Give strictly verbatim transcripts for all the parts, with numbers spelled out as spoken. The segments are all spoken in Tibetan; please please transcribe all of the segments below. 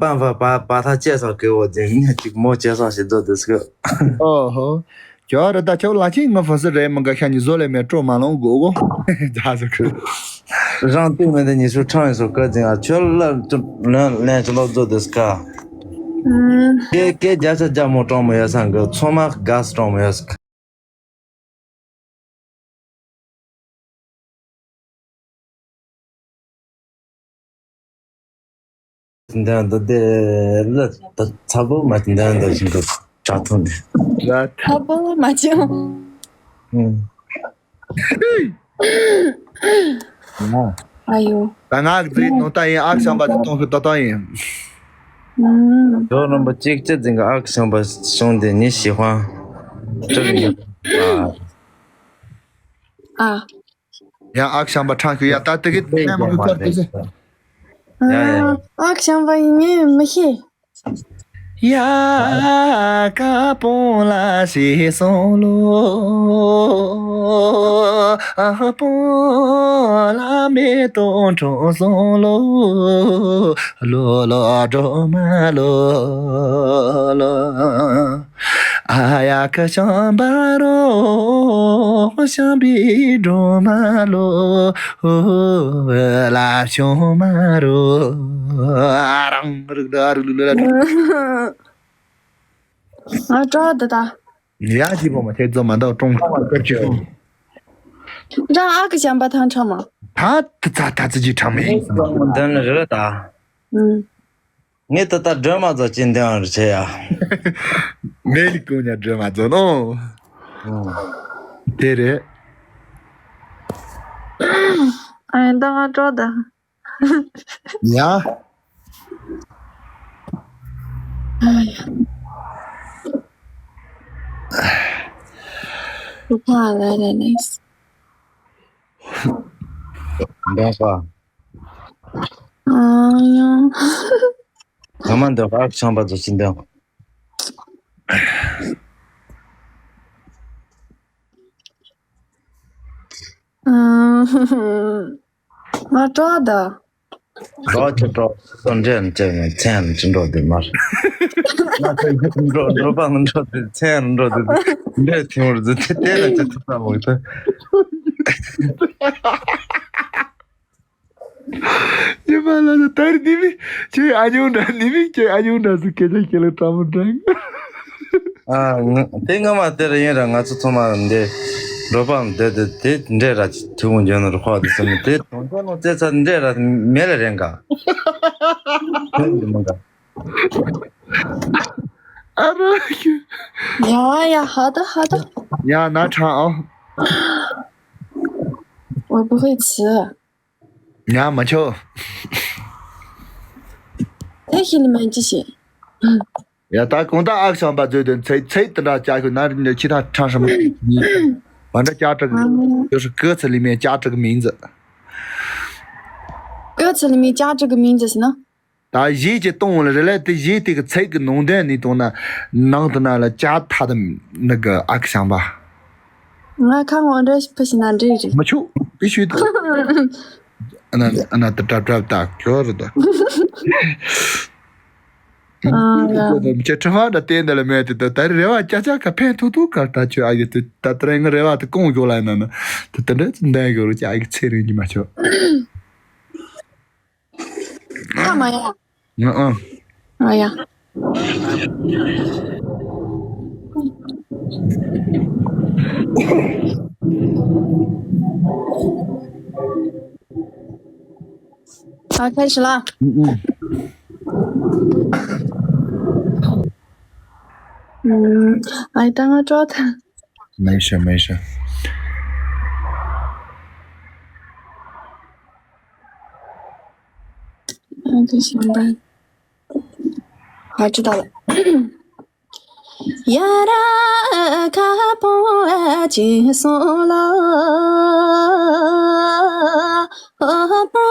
པ་བ་པ་པ་ཐ་ཅེ་སང་ཀེ་བོ་ཅེ་ངེ་ཅིག་མོ་ཅེ་སང་ཞེ་དོ་དེ་སྐད། ཨོ་ཧོ། ཁྱོད་ར་ད་ཁྱོད་ལ་ཆིང་ང་ཧྥ་སི་རེད་མ་ག་ཤ་ཉི་བཟོ་ལས་མེད་སྤྲོ་མ་ལོང་གོ་གོ། ད་ཟེར་གི། རང་ཏུ་མེད་དེ་ཉི་ཤུ་ཁྲང་ཡིན་སོ་སྐད་ཅིང་ཨ་ཁྱོད་ལ་ལན་ལན་ཅི་ལོ་བཟོ་དེ་སྐད། ཀེ་ཀེ་རྒྱ་ཆ་རྒྱ་མོ་གྲོང་མོ་ཡ་སང་གི་ཚོ་མ་ག་སི་གྲོང་མོ་ཡ་སང་། འདི་འདི་འདི་ལ་ད་ཚ་པོ་མ་འདི་འདི་བཞིན་དུ་གྲ་ཐུང་འདི། ཚ་པོ་མ་བྱུང་། ཨུམ། ཨ་ཡོ། ད་ང་གི་ནོ་ད་ཡིན་ཨག་ཤམ་པ་དེ་གཏོང་ཤུ་ཏོ་ཏོ་ཡིན། ཨུམ། ཇོ་རིན་པོ་གཅིག་ཅི་འཛིན་གི་ཨག་ཤམ་པ་བྱུང་དེ་ཉི་ཤི་ཧང་། ཨ། ཡང་ཨག་ཤམ་པ་ཁྲང་ཤུ་ཡ་ད་དེ་གི་ནས་མ་གི་ཁར་དེ་ཟེ། ཡ་ཡ། ཨག་ཤམ་པ་ཡིན་ངས་མི་ཤེས། ཡ་ཀ་པོ་ལ་ཞེས་སོང་ལོ། ཨ་པོ་ལ་མེ་ཏོག་འཁྲུངས་སོང་ལོ། ལོ་ལོ་སྒྲོལ་མ་ལོ། ལོ། ཨ་ཡ་ཀ་ཤམ་པ་རོ། ཤམ་པའི་སྒྲོལ་མ་ལོ། ལ་ཤོ་མ་རོ། ཨ་རང་རིག་ད་རུ་ལུ་ལ། ང་སྤྲོ་འདི་ད། ཡ་ཅི་པོ་མ་ཐེ་ཙོ་མ་འདའ་ཀྲོང་ཀར་ཅི། རང་ཨ་ཀི་ཤམ་པ་ཐང་ཁྲ་མ། ད་ད་ད་ཙི་ཅི་ཁྲ་མེ་ཡིན་ཙམ་མ། འདི་ནི་རེད་ད། ཨུམ། ངས་ད་ལྟ་སྒྲོལ་མ་རྫོགས་ཀྱི་འདི་ཡང་རེ་ཆེ་ཡ། ངས་ལི་ཀུང་ཉ་སྒྲོལ་མ་རྫོགས་ནོ། ཨུམ། དེ་རེད། ཨ་ཡིན་ད་ང་སྤྲོ་ད། ཡ། ཨ་ཡ། ཁོ་ཕ་ལ་ལ་ལས། འདོན་ས། ཨ་ཡ། ང་མ་འདོན་ཁ་ཆང་པ་ཚོ་ཕྱིན་འདོན། ཨ། ང་སྤྲོ་ད། སྤྲོ་ཆེ་སྤྲོ། སོ་འདྲེ་ནི་ཅེ་ནི་མཚན་ནི་ཅི་འགྲོ་དེ་མར། ང་ཚོ་འགྲོ་འགྲོ་པ་ནི་འགྲོ་དེ་མཚན་ནི་འགྲོ་དེ་འདྲེ་ཐིམ་རུ་ཟི་དེ་དེ་ནི་ཅི་ཐུབ་ས་མོ་དེ། ཉི་མ་ལ་ལ་དར་ནི་མི་ཁྱེད་ཨ་ཉུང་འདྲ་ནི་མི་ཁྱེད་ཨ་ཉུང་འདྲ་ཟི་སྐད་ཆ་ཁྱེད་ལ་ཏྲ་མོ་འདྲ། ཨ། ང་དེ་སྔ་མ་དེར་ཡིན་ར་ང་ཚོ་ཚང་མ་འདི་འགྲོ་པའམ་བསྡད་དེ་དེ་འདྲས་ར་ཐུག་འོང་འཇོན་ནོ་རུ་ཁོག་དེ་སེམས་དེ་གྲོང་ཁྱེར་ནང་བཙལ་ཚར་འདྲས་ར་མེད་ལ་རེད་འགའ། དེ་འདི་མ་འགའ། ཨ་རོ། ཡ་ཡ་ཧ་ད་ཧ་ད། ཡ་ན་ཁྲང་ཨོ། 我不会词。 ཉ་མ་ཆོ། 他心里面就是 ཡ་ད་གང་ལྟར་ཨག་ཤམ་པ་བརྗོད་དེ་ཚེ་ཚེ་དེ་འདྲ་བྱ་ཤོད་ན་རིགས་འདྲ་ཁྱི་ཐག་ཁྲང་ཧྲ་མ་མི་འདྲ་ཀྱག་ཀྲག་ཡོད་ཤི་ཀི་ཚི་ལི་མེ་ཀྱག་ཀྲག་མིང་ཛི། 歌词里面加这个名字是呢？ ད་གཞས་ཀྱི་གཏོང་ལ་རེ་ལ་དེ་གཞས་དེ་གི་ཚེ་གི་ནང་དོན་ནི་གཏོང་ན་ནང་དུ་ན་ལ་ཀྱག་ཐ་དམ་ནི་གི་ཨག་ཤམ་པ། 我看我这不行啊，这这。 མ་ཆོ་པི་ཤུ་དུ། ཨ་ན་ཨ་ན་ཏ་ཏྲབ་ཏྲབ་ཏ་ཁྱོ་རུ་ཏ། ཨ་ཡ། ཁྱེད་ཁྲི་ཧ་ད་བསྟན་འདི་ལ་མེད་དེ་ད་ད་རེ་བ་ཅག་ཅག་ག་ཕན་ཐོགས་ཐོགས་གར་ད་ཆོས་ཨ་གི་དུ་ད་ད་རེ་ང་རེ་བ་དུ་གོང་མགྱོགས་ལ་ཡིན་ན་ན་དུ་ད་འདྲ་ཙི་འདའ་གི་རུ་ཅག་ཨ་གི་ཚེ་རིང་གི་མ་ཆོག་ཨ་མ་ཡ། ང་ཨ། ཨ་ཡ།好，开始了。嗯嗯。嗯，哎，等我找他。没事没事。嗯，就行吧。好，知道了。 ཡ་ར་ཁ་པོ་ཨ་ཅི་སོང་ལོ། ཨོ་པོ་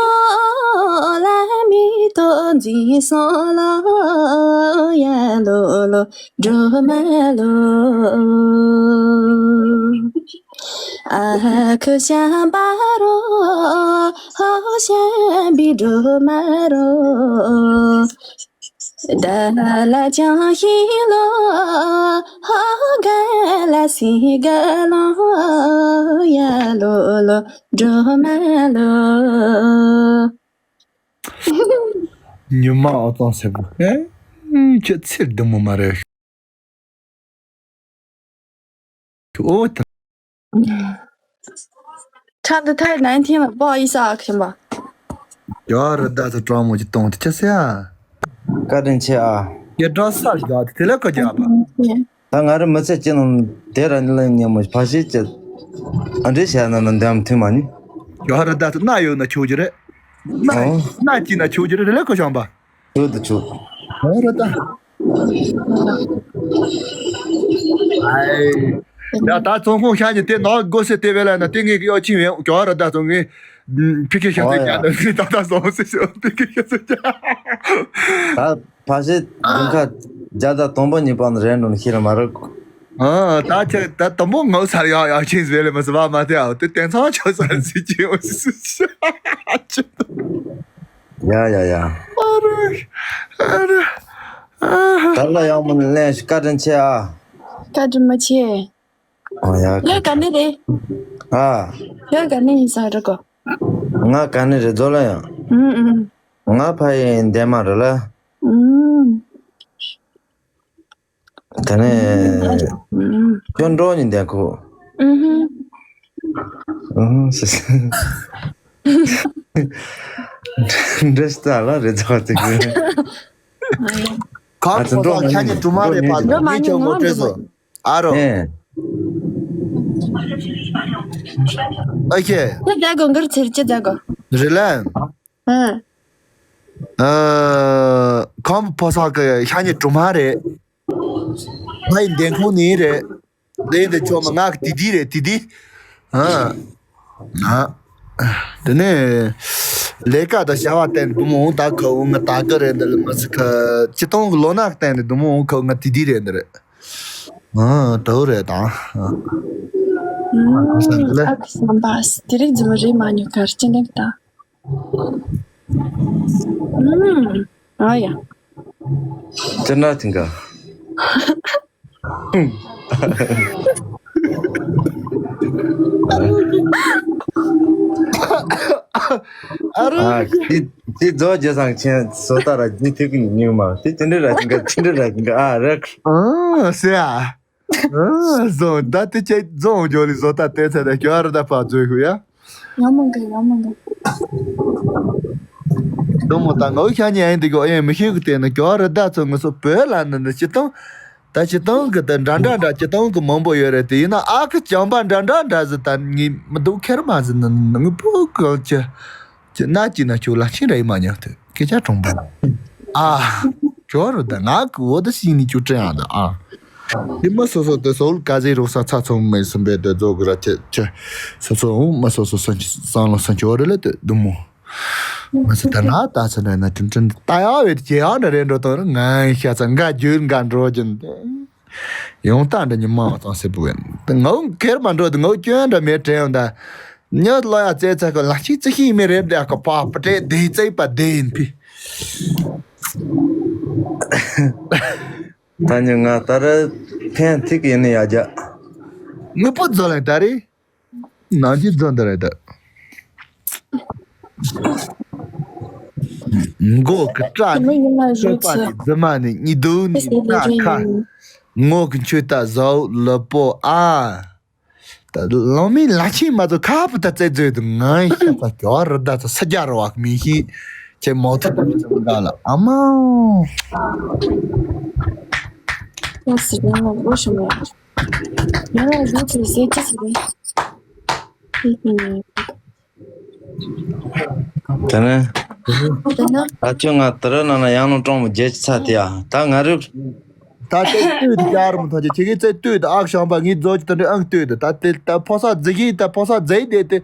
ལ་མེ་ཏོག་འཛིན་སོང་ལོ། ཡ་ལོ་ལོ་སྒྲོལ་མ་ལོ། ཨ་ཁུ་ཤམ་པ་རོ། ཨོ་ཤམ་པའི་སྒྲོལ་མ་རོ། ད་ལ་ཅང་ཤི་ལོ། ཧོ་ག་ལ་སི་ག་ལོ། ཡ་ལོ་ལོ། འགྲོ་མ་ལོ། ཉི་མ་ཨོ་ཙང་སེ་བུ། ཨེ། ཁྱོད་ཚེ་བདུན་མོ་མ་རེད། ཁྱོད་ཨོ་ད། ཁྲ་འདི་ཐའི་ནན་ཐིན་ལ་པོ་ཨི་ས་ཨ་ཁྱིམ་པ། ཡ་ར་ད་ཚ་ཀྲང་མོ་ཅི་གཏོང་དེ་ཆ་སེ་ཨ། བཀའ་དྲིན་ཆེ་ཨ། ཡ་ཀྲང་སར་རྒྱག་དེ་དེ་ལ་ཁ་རྒྱག་པ། ད་ང་རི་མི་ཚེ་སྐྱིད་ནམ་དེ་ར་ནི་ལ་ཉེ་མོ་ཕ་ཤི་ཅི། ཨ་འདྲེ་བྱས་ན་ནི་འདམ་ཐུན་མ་ནི། ཡ་ར་ད་ཚ་ན་ཡོད་ན་ཆོག་གི་རེད། ན་ཨོ། ན་ཅི་ན་ཆོག་གི་རེད་ལ་ཁ་བྱང་པ། ཆོག་ཏུ་ཆོག་ཨོ་ར་ད། ཨའི། ད་ད་ཚོང་ཁང་ཤ་ཉེ་དེ་ནང་སྒོ་སེ་དེ་བས་ལ་ན་དེ་ངས་ཀྱི་ཡོ་ཆིང་ཡོད་ཀྱོ་ར་ད་ཚོང་ངས། ཕི་ཁེ་ཤ་ཚེ་ཀྱ་ན་ད་ད་སོང་སེ་སོ་ཕི་ཁེ་ཤ་ཚེ་ཀྱ། ད་ཕ་ཤི་དུང་ཁ་བརྒྱ་དང་དང་པོ་གཉིས་པ་ནི་རེད་འགྲོ་ནི་ཤེས་ར་མ་རེད། ཨ་ད་ཁྱེད་ད་དུམ་བུ་ངོ་ཚར་ཡག་ཡག་ཆེན་ཟེར་ལེ་མ་ཟེར་བ་མ་དེ་ཨ་དེ་དེང་ཚང་ཆོག་ས་ཟེར་གྱི་ཡོད་སི་སི། ཡ་ཡ་ཡ། ཨ་རེ། ཨ་རེ། ཨ་ཧ། ད་ལ་ཡག་མོ་ལན་ཞིག་བཀའ་དྲིན་ཆེ་ཨ། བཀའ་དྲིན་མ་ཆེ། ཨ་ཡ། ཡ་ག་ནས་རེད། ཨ། ཡ་ག་ནས་ཡིན་ས་རེད་གོ། ང་ག་ནས་རེད་ཛོ་ལ་ཡང་། ཨུམ་ཨུམ། ང་ཕ་ཡི་འདན་མ་རེད་ལ། ཨུམ། དེ་ནས་ཨུམ། སྐྱོན་འགྲོ་ནི་འདན་ཁོ། ཨུམ། ཨུམ་སི་སི། འདྲེ་སྟ་ལ་རེད་ཚ་བ་ཙིག་གི། ཁ་ཁོ་ཚོ་ཁྱ་ཉི་དུ་མ་རེད་པ། འགྲོ་མ་ཉི་ངོ་འགྲོ་མ་ཉི། ཨ་རོ། ཨེ། ཨོ་ཁེ། ཅི་ཟ་གོ་འགར་ཚེར་ཅི་ཟ་གོ། རི་ལན། ཨ། ཨ། ཁམ་ཕོ་ས་གི་ཤ་ཉེ་གྲུ་མ་རེད། ང་ཡི་འདན་ཁུང་ནི་རེད། དེ་འདི་ཆོ་མ་ང་གི་དི་དི་རེད་དི་དི། ཨ། ཨ། དེ་ནས། ལས་ཀ་དང་བྱ་བ་བསྟན་ནས་དུ་མོ་འོང་ད་ཁ་འོང་ང་ད་གི་རེད་འདི་ལ་མ་སི་ཁ་སྤྱི་སྟོང་གི་ལོ་ན་བསྟན་ནས་དུ་མོ་འོང་ཁ་ང་དི་དི་རེད་འདི་རེད། ཨ། དོ་རེད་དང་། ཨ། ཨ་ཁུ་སམ་པ་སི་དེ་རིགས་ཛི་མ་རེད་མ་ཉོ་གར་ཅི་འདེགས་དང་། ཨུམ། ཨ་ཡ། ཅི་འདྲ་ཐིང་ག་ཨ་རོ། ཨ་ཏི་ཏི་ཛོ་ཇེ་སང་ཆེན་སོ་ཏ་ར་ཇི་ཐིག་ཉིང་མ་ཏི་ཅི་འདྲ་ར་ཐིང་ག་ཅི་འདྲ་ར་ཐིང་ག་ཨ་རེད། ཨ་སེ་ཨ། བཟོ་ད་དེ་ཆེ་བཟོ་འོང་འཇོག་ལི་བཟོ་ད་དེ་ཚེ་ད་ཁྱོད་ར་ད་ཕ་བཟོས་ཤུ་ཡ། ཡོང་མི་འདུག་ཡོང་མི་འདུག་དུ་མོ་ད་ངའི་ཤ་ཉེ་ཡིན་འདི་གོ་ཨེ་མི་ཤེས་གི་དེ་ནི་ཁྱོད་ར་ད་ཚོ་ངི་སོ་བོད་ལ་ནི་ནི་སྤྱི་སྟངས་ད་སྤྱི་སྟངས་གི་ད་འདྲ་འདྲ་འདྲ་སྤྱི་སྟངས་གི་མང་པོ་ཡོད་རེད་དེ་ཡིན་ན་ཨ་ཁུ་བྱམས་པ་འདྲ་འདྲ་འདྲ་ཟི་ད་ངི་མི་འདུག་ཁེར་མ་ཟི་ནི་ནི་ངི་པོ་གང་ཅི། ཅི་ན་ཅི་ན་ཁྱོད་ལ་ཕྱིན་ར་ཡི་མ་ཉག་ཐུ་སྐད་ཆ་གྲོང་པ། ཨ། ཁྱོད་རུ་ད་ང་གི་འོ་ད་ཤིང་ནི་ཁྱོད་དྲན་ཡང་ད་ཨ། དེ་མ་སོ་སོ་དེ་སོལ་ཀ་ཟི་རོག་ས་ཚ་ཚོང་མེད་སུམ་པའི་དེ་ཛོ་གི་ར་ཁྱེད་ཁྱེད་སོ་སོ་འོ་མ་སོ་སོ་སང་སང་ལོ་སང་ཁྱོད་རེ་ལ་དེ་དུ་མོ། མ་སི་ད་ན་ད་ཚ་ན་ན་ཀྲིན་ཀྲིན་ད་ཡ་བེད་ཁྱེད་ཡང་འདྲ་རེ་འགྲོ་དང་ར་ང་ཤ་ཚ་འགའ་རྒྱུད་འགའ་འགྲོ་གྱིན་དེ། ཡོང་སྟངས་འདྲ་ཉི་མ་བ་ཙང་སེ་བུ་ཡིན། ངའུ་ཁེར་མ་འགྲོ་དུ་ངའུ་སྐྱོན་འདྲ་མེད་དྲན་ཡོང་ད། ཉོ་ལོ་ཡ་ཙེ་ཚ་གི་ལ་ཅི་ཙི་ཤི་མེ་རེད་དེ་ཨ་ཁ་པ་པ་ཏྲེ་དེ་ཙེ་པ་དེ་ཡིན་ཕི། ད་ཉི་ང་ད་ར་ཕན་ཐིག་ཡིན་ནི་ཡ་རྒྱ། ངུ་པོ་རྫོ་ལ་ད་རེ། ནང་ཅི་རྫོ་འདི་རེད་ད། མགོ་གི་སྐྲ་ནི་ཆོད་པ་ནི་རྫི་མ་ནི་གཉིས་རྡུལ་ནི་སྣ་ཁ། ངོ་གི་མཆུ་ད་ཟའུ་ལུ་པོ་ཨ། ད་ལང་མི་ལ་ཆེན་མ་ཚོ་ཁ་བུ་ད་རྩེ་རྫོད་དུ་ངའི་ཤ་ཚ་ཀྱོ་རི་ད་ཚ་ས་རྒྱ་རུ་བ་མི་ཤེས། ཁྱེད་མོ་ཐུ་ད་མི་ཚོ་འགའ་ལ་ཨ་མ། ཡ་སི་རེ་ངོ་བོ་ཤོ་མེ། ཡ་ལ་རུ་ཚོ་སེ་ཅི་སི་རེ། དེ་ནས། ད་ཁྱོད་ང་དུ་ར་ན་ན་ཡང་ནོ་གྲོང་མོ་བརྒྱད་ཅུ་ཚ་དེ་ཡ་ད་ང་རུ། ད་ལྟའི་ལྟོས་དེ་ཅར་མི་ཐོན་ཅིག་ཁྱེད་ཀྱིས་ཚེ་ལྟོས་དེ་ཨག་ཤང་པ་ངའི་རྫོགས་ཀྱི་ད་འདྲའི་ཨང་ལྟོས་དེ་ད་ལྟའི་ད་ཕོ་ས་རྫི་ཤིང་ད་ཕོ་ས་རྫི་དེ་དེ་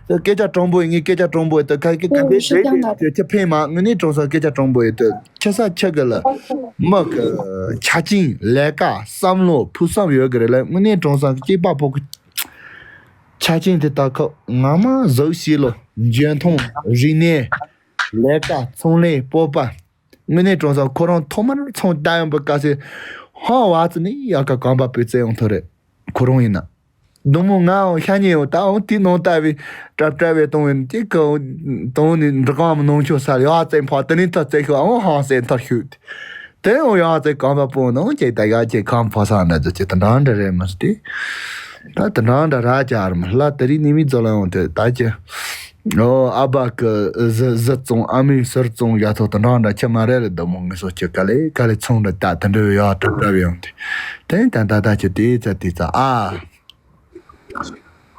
སྐད་ཆ་དྲང་པོ་ཡིན་ངའི་སྐད་ཆ་དྲང་པོ་ཡིན་ད་ཁ་ཁ་ཁ་བེ་རྫི་དེ་དེ་ཁྱེད་ཕན་མ་དངོས་གནས་དྲང་སང་སྐད་ཆ་དྲང་པོ་ཡིན་ད་ཁྱེད་ས་ཁྱེད་གི་ལ་མི་གི་ཆ་རྐྱེན་ལས་ཀ་བསམ་བློ་ཕུགས་བསམ་ཡོད་གི་རེད་ལ་དངོས་གནས་དྲང་སང་གི་སྐྱེས་པ་ཕོ་གི་ཆ་རྐྱེན་དེ་ད་ཁ་ང་མ་གཟུགས་བྱེད་ལོ་འཇོན་ཐང་རིག་གནས་ལས་ཀ་ཚོང་ལས་སྤོབས་པ། དངོས་གནས་དྲང་སོང་། ཁོ་རང་ཐོག་མར་ཚོང་ལྟ་ཡོང་བའི་སྐབས་སུ་ཧང་བ་ཙི་ནས་ཡག་ག་གང་པ་པོས་བཙལ་ཡོང་ཐུབ་རེད། ཁོ་རང་ཡིན་ན། སྡོང་མོ་ང་འང་ཤ་ཉེ་ཡོང་ད་འང་དེའི་ནང་ལྟ་བུའི་གྲབ་གྲབ་བའི་གཏོང་བའི་དེ་ག་གཏོང་ནས་འབྲི་གང་མི་ནང་ཆོག་ས་ལ་ཡག་བཙལ་ཕོག་དེ་ནས་ཐག་བཙལ་ཤོག་འང་ཧང་སེ་མཐར་ཤོད་དེ། དེ་འང་ཡག་བཙལ་གང་པ་པོ་ནང་ཅིག་ད་ཡག་ཅིག་གང་ཕོག་ས་འདྲ་ཚོ་ཅིག་དེ་འདྲ་འདྲ་རེད་མ་ཟེར་ཏེ། ད་དེ་འདྲ་འདྲ་ར་ཅག་ར་མ་ལ་དེ་རིང་ནི་མི་ཚོ་ལ་ཡོང་དུས་ད་ཅི། ཨོ་ཨ་བ་གི་གཟི་གཟི་བཙོང་ཨ་མའི་ཟུར་བཙོང་ཡ་ཐོག་དེ་འདྲ་འདྲ་ཁྱི་མ་རེད་ལ་སྡོང་མོ་ངེད་ཚོ་ཁྱི་ག་ལེ་ག་ལེ་ཚོང་འདྲ་ད་དེ་འདྲ་ཡག་གྲབ་གྲབ་ཡོང་དུས། དེ་ད་ད་ད་ཁྱི་དེ་ཚ་དེ་ཚ་ཨ།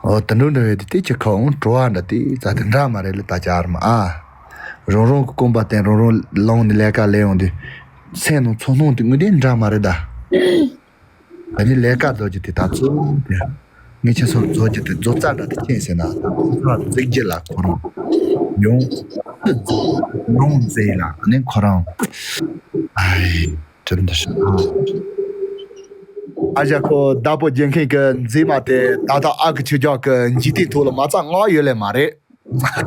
ཨོ་དེ་འདྲ་འདྲ་བས་དེ་དེ་ཁྱི་ཁ་འོང་བྲོ་བ་འདྲ་དེ་ཚ་དེ་འདྲ་མ་རེད་ལ་ད་ཅག་ར་མ་ཨ། རང་རང་གི་རྐང་པ་བརྟེན་རང་རང་ལངས་ནས་ལས་ཀ་ལས་ཡོང་དུས། སེམས་ནང་ཚོར་སྣང་དེ་དངོས་གནས་འདྲ་མ་རེད་ད། ད་ནི་ལས་ཀ་རྫོགས་རྒྱུ་དེ་ད་ཚོད་དེ། ངས་ཁྱེད་ཚོར་རྫོགས་རྒྱུ་དེ་རྫོགས་རྩ་འདྲ་དེ་མཁྱེན་ཟེར་ན་ད་ཁོ་ཚོ་རྫིག་རྒྱུ་ལ་ཁོ་རང་། ཡོང་། ཡོང་མཛེས་ལ་ནི་ཁོ་རང་། ཨའི། དྲིན་དུ་ཤོག་ཨ་ཞ་ཁོ་བདག་པོ་རྒྱལ་མཁན་གྱི་མཛེས་མ་དེ་ད་ལྟ་ཨ་ཁུ་ཆོས་རྒྱལ་གྱི་འཇིག་རྟེན་ཐོག་ལ་མ་རྩ་ངོ་ཡོད་ལེ་མ་རེད།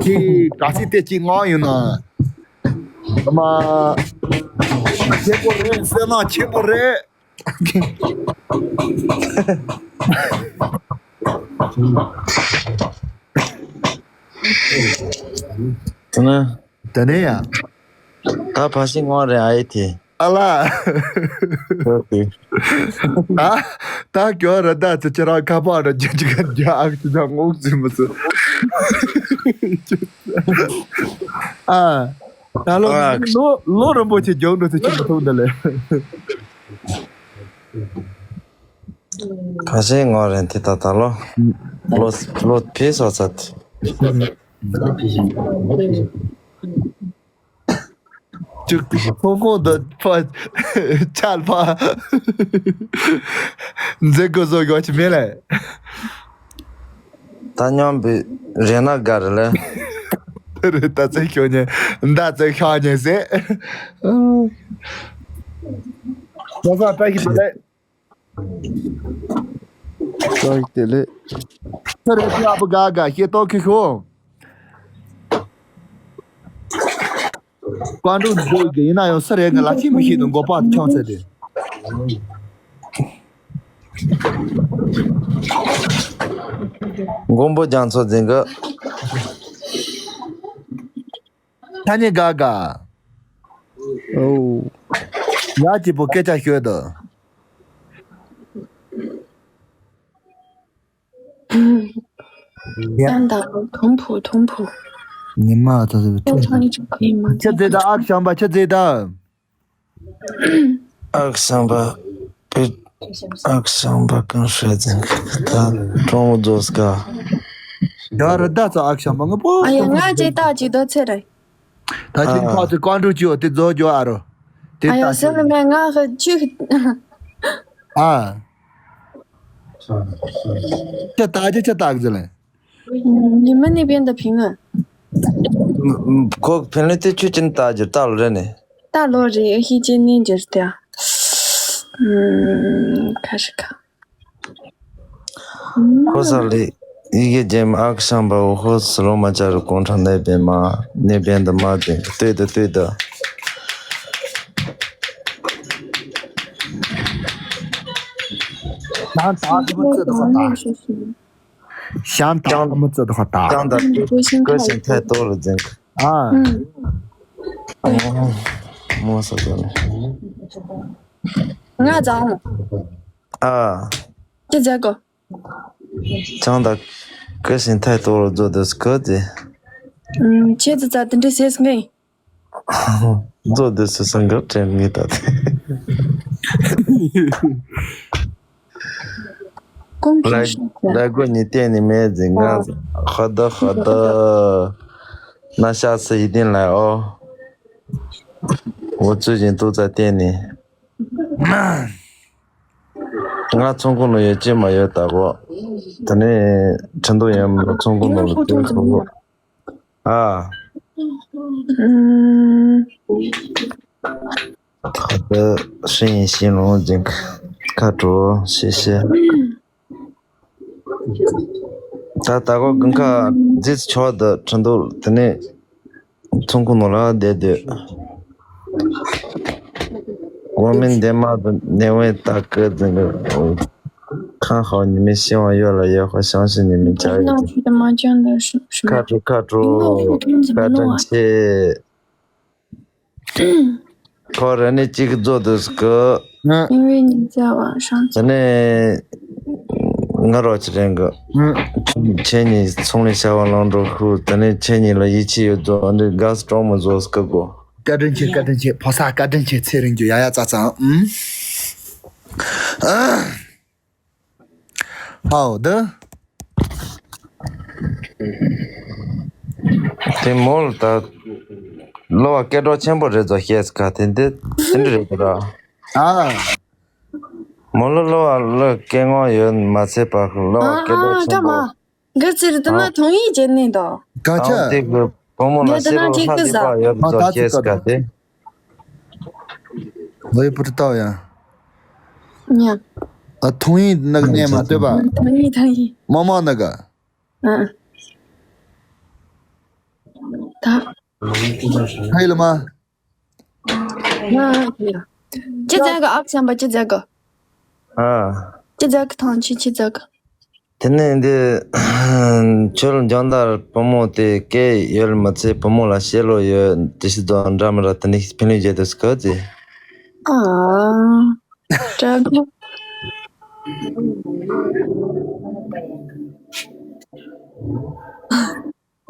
ཁྱེད་ག་ཚོད་དེ་གཅིག་ངོ་ཡོད་ན། ཨ་མ། ཆེན་པོ་རེད། སེམས་ནང་ཆེན་པོ་རེད། དེ་ནས། དེ་ནས་ཡ། ད་ཕ་ཤི་ངོ་རེད་ཨ་ཡེ་དེ། ཨ་ལ། ད་ད་གྱོ་ར་ད་ཚེ་ཁྱེད་རང་ཁ་པར་ར་རྒྱ་ཅི་ག་རྒྱ་ཨག་ཅི་ད་ངོག་ཙི་མི་ཚུ། ཨ། ད་ལོ་ཨ། ལོ་ལོ་རིན་པོ་ཆེ་རྒྱང་འགྲོ་ཚེ་ཁྱེད་མི་ཐུབ་འདི་ལས། ཁ་ཤས་ངོ་རེད་དེ་ད་ད་ལོ། ལོ་ལོ་ཕེ་སོ་ཚ་དེ། ཅིག་ཕོ་ཁོང་དུ་ཕ་ཆལ་ཕ་མཛེས་དགོས་བཟོ་དགོས་ཀྱི་མེད་ལས། ད་སྙོམས་པའི་རེ་ན་དགའ་རེ་ལས། དེ་རེད་ད་ཚེ་ཤོ་ཉེ་མདའ་ཚེ་ཤོ་ཉེ་ཟེ། ཁོ་ས་ད་ཤི་ད་ལས། ཏོག་དེ་ལས། ཚེ་རེ་ཤི་ཨ་བུ་དགའ་དགའ་ཤེས་ཏོག་ཁི་ཤོ། ཀོང་ཀྲུག་འདུག་གི་ཡིན་ན་ཡང་སུ་རེད་ང་ལ་ཅི་མི་ཤེས་འདུག་མགོ་པ་ཁྱོང་ཚེ་དེ། མགོན་པོ་རྒྱ་མཚོ་འཛིན་གི། ཐ་ནི་དགའ་དགའ། ཨོ། ཡ་གཅིག་པོ་སྐད་ཆ་ཤོད་དོ། ཡ། ཡང་དང་དུམ་བུ་དུམ་བུ། ཉི་མ་ཚ་ཚ་ཚ། ཁྱི་རྫི་ད་ཨག་ཤམ་པ་ཁྱི་རྫི་ད། ཨག་ཤམ་པ། པི། ཨག་ཤམ་པ་གང་ཧྲེ་ཙིང་ད་ཀྲོང་མོ་ཛོ་སྐ། ཡ་རི་ད་ཚ་ཨག་ཤམ་པ་ང་པོ། ཨ་ཡ་ང་ཅེ་ད་ཅི་ད་ཚེ་རེད། ད་ཅི་ཨ། ཁ་ཚི་ཀོང་ཀྲུག་ཅི་ཡོད་དེ་ཛོ་ཇོ་ཨ་རོ། དེ་ཨ་ཡ་ད་སེ་ཅི། ལ་མེ་ང་ཧ་ཅི། ཨ། ཁྱི་ད་ཅི་ཁྱི་ད་གི་ཟེར་ལེ། 你们那边的平安。 ཁོ་ཕིན་ལི་དེ་ཆུ་ཅན་ད་ཅི་ད་ལོ་རེ་ནི། ད་ལོ་རེ་ཧི་ཅི་ནི་འཇིར་ཏེ། ཁ་ཤི་ཁ། ཁོ་ས་ལི་ཡི་གེ་ཇེམ་ཨག་ཤམ་པ་འོ་ཧོ་སི་རོ་མ་ཅ་རུ་ཀོང་ཁྲ་ནེ་བེ་མ་ནེ་བེ་འདི་མ་དེ་ལྟོས་དུ་ལྟོས་དུ། ད་ད་ཁོ་ཚོ་ད་ད། ཤང་དང་ཨ་མ་ཙི་དོ་ཁ་ཏ། ཀྱང་ད་ཀི་ཤིང་ཐའི་ཏོ་རུ་འཛིན། ཨ། མོ་ས་ཏོ་ནི། ང་ཙང་། ཨ། ཅི་མཛད་གོ། ཀྱང་ད་ཀི་ཤིང་ཐའི་ཏོ་རུ་རྫོ་དུས་སྐུ་དེ། ཁྱེད་ཚོ་ཙ་དེ་འདྲ་ཟེར་སོང་ངས། མཛོ་འདི་སུ་སང་གར་དྲན་ངེས་ད་དེ། ཀོང་ཀྲུག་ཤོག་ལ་ལ་གོ་ནི་བསྟན་ནི་མེད་ཟིན་ང་ཧ་ད་ཧ་ད། ན་ཤ་སི་ཡི་ཏིན་ལ་ཨོ། འོ་ཚོད་བཞིན་ཏུ་ཙ་བསྟན་ནི། ང་ཚོང་ཁང་ནང་ཡོད་ཅེས་མ་ཡོད་ད་གོ། ད་ནི་ཁྲིན་ཏུ་ཡང་ཚོང་ཁང་ནང་ལ་སྟོན་སོང་གོ། ཨ། ཨུམ། ད་ཧྲིན་ཡིན་ཤིན་ལུང་ཅིག་ཁ་དྲོ་ཤེས་ཤེས། ད་ད་གོ་གང་ཁ་རྫིས་ཆོག་ད་ཁྲིན་ཏུ་དེ་ནས་ཚོང་ཁང་ནང་ལ་བསྡད་སྡོད། 我们的妈的，那位大哥，那个，嗯，看好你们，希望越来越好，相信你们加油。那去的麻将的是什么？卡住，卡住，怎么弄啊？卡住，切。 ཁོ་ར་ནི་གཅིག་བཟོ་འདུག་གི། ང་། 因为你在网上 ད་ནི་ང་རོགས་ཅི་རེད་གི། ང་། ཁྱེད་གཉིས་ཚོང་ལས་བྱ་བ་ལང་འགྲོ་ཧུ། ད་ནི་ཁྱེད་གཉིས་ལ་ཡིད་ཆེས་ཡོད་རྫོགས་འདི་དགའ་སྤྲོ་མོ་བཟོ་སྐུ་གོ། བཀའ་དྲིན་ཆེ། བཀའ་དྲིན་ཆེ། ཕོ་གསར་བཀའ་དྲིན་ཆེ། ཚེ་རིང་རྒྱུ་ཡ་ཡ་ཙ་ཙ་ཨུམ། ཨ། ཧའོ་ད། དེ་མོ་ལ་ད། གློ་བ་སྐད་གྲགས་ཆེན་པོ་རེད་ཚོ་ཤེས་ག་དེ་འདི་དེ་འདྲ་རེད་ད་ར། ཨ། མོ་ལ་གློ་བ་ལ་སྐད་ངོ་ཡོད་མ་ཚད་པ་གློ་བ་སྐད་གྲགས་ཆེན་པོ། ཨ་ཨ་ཀ་མ། འགའ་ཙི་རི་ཏི་ན་ཐོང་ཡིག་བྱེད་ནི་དོ། ག་ཆ། དེ་གི་བུ་མོ་ལ་ཤེས་རོགས་ཧ་ལས་པ་ཡོད་ཚོ་ཤེས་ག་དེ། ལོས་པུར་ཏའོ་ཡ། ཉ། ཨ་ཐུང་ཡིན་ནག་ནས་མ་ལྟོས་པ། ཐུང་ཡིན་ཐུང་ཡིན། མ་མ་ནག་ག་ཨ། ད། ཧའི་ལ་མ། ང་ཡ། ཅི་ཟེར་གི་ཨག་ཤམ་པ་ཅི་ཟེར་གི་ཨ། ཅི་ཟེར་གི་ཐང་ཆི་ཅི་ཟེར་གི་དེ་ནས་འདི་ཁྱོད་འཇང་དར་བུ་མོ་དེ་སྐད་ཡོད་མི་ཚེ་བུ་མོ་ལ་བཤད་ལོ་ཡོད་དེ་ཤི་དོ་འདྲ་མི་ར་དེ་ནི་ཕན་ལུས་བྱེད་དུ་སྐོ་ཚེ། ཨ། དྲག་གོ།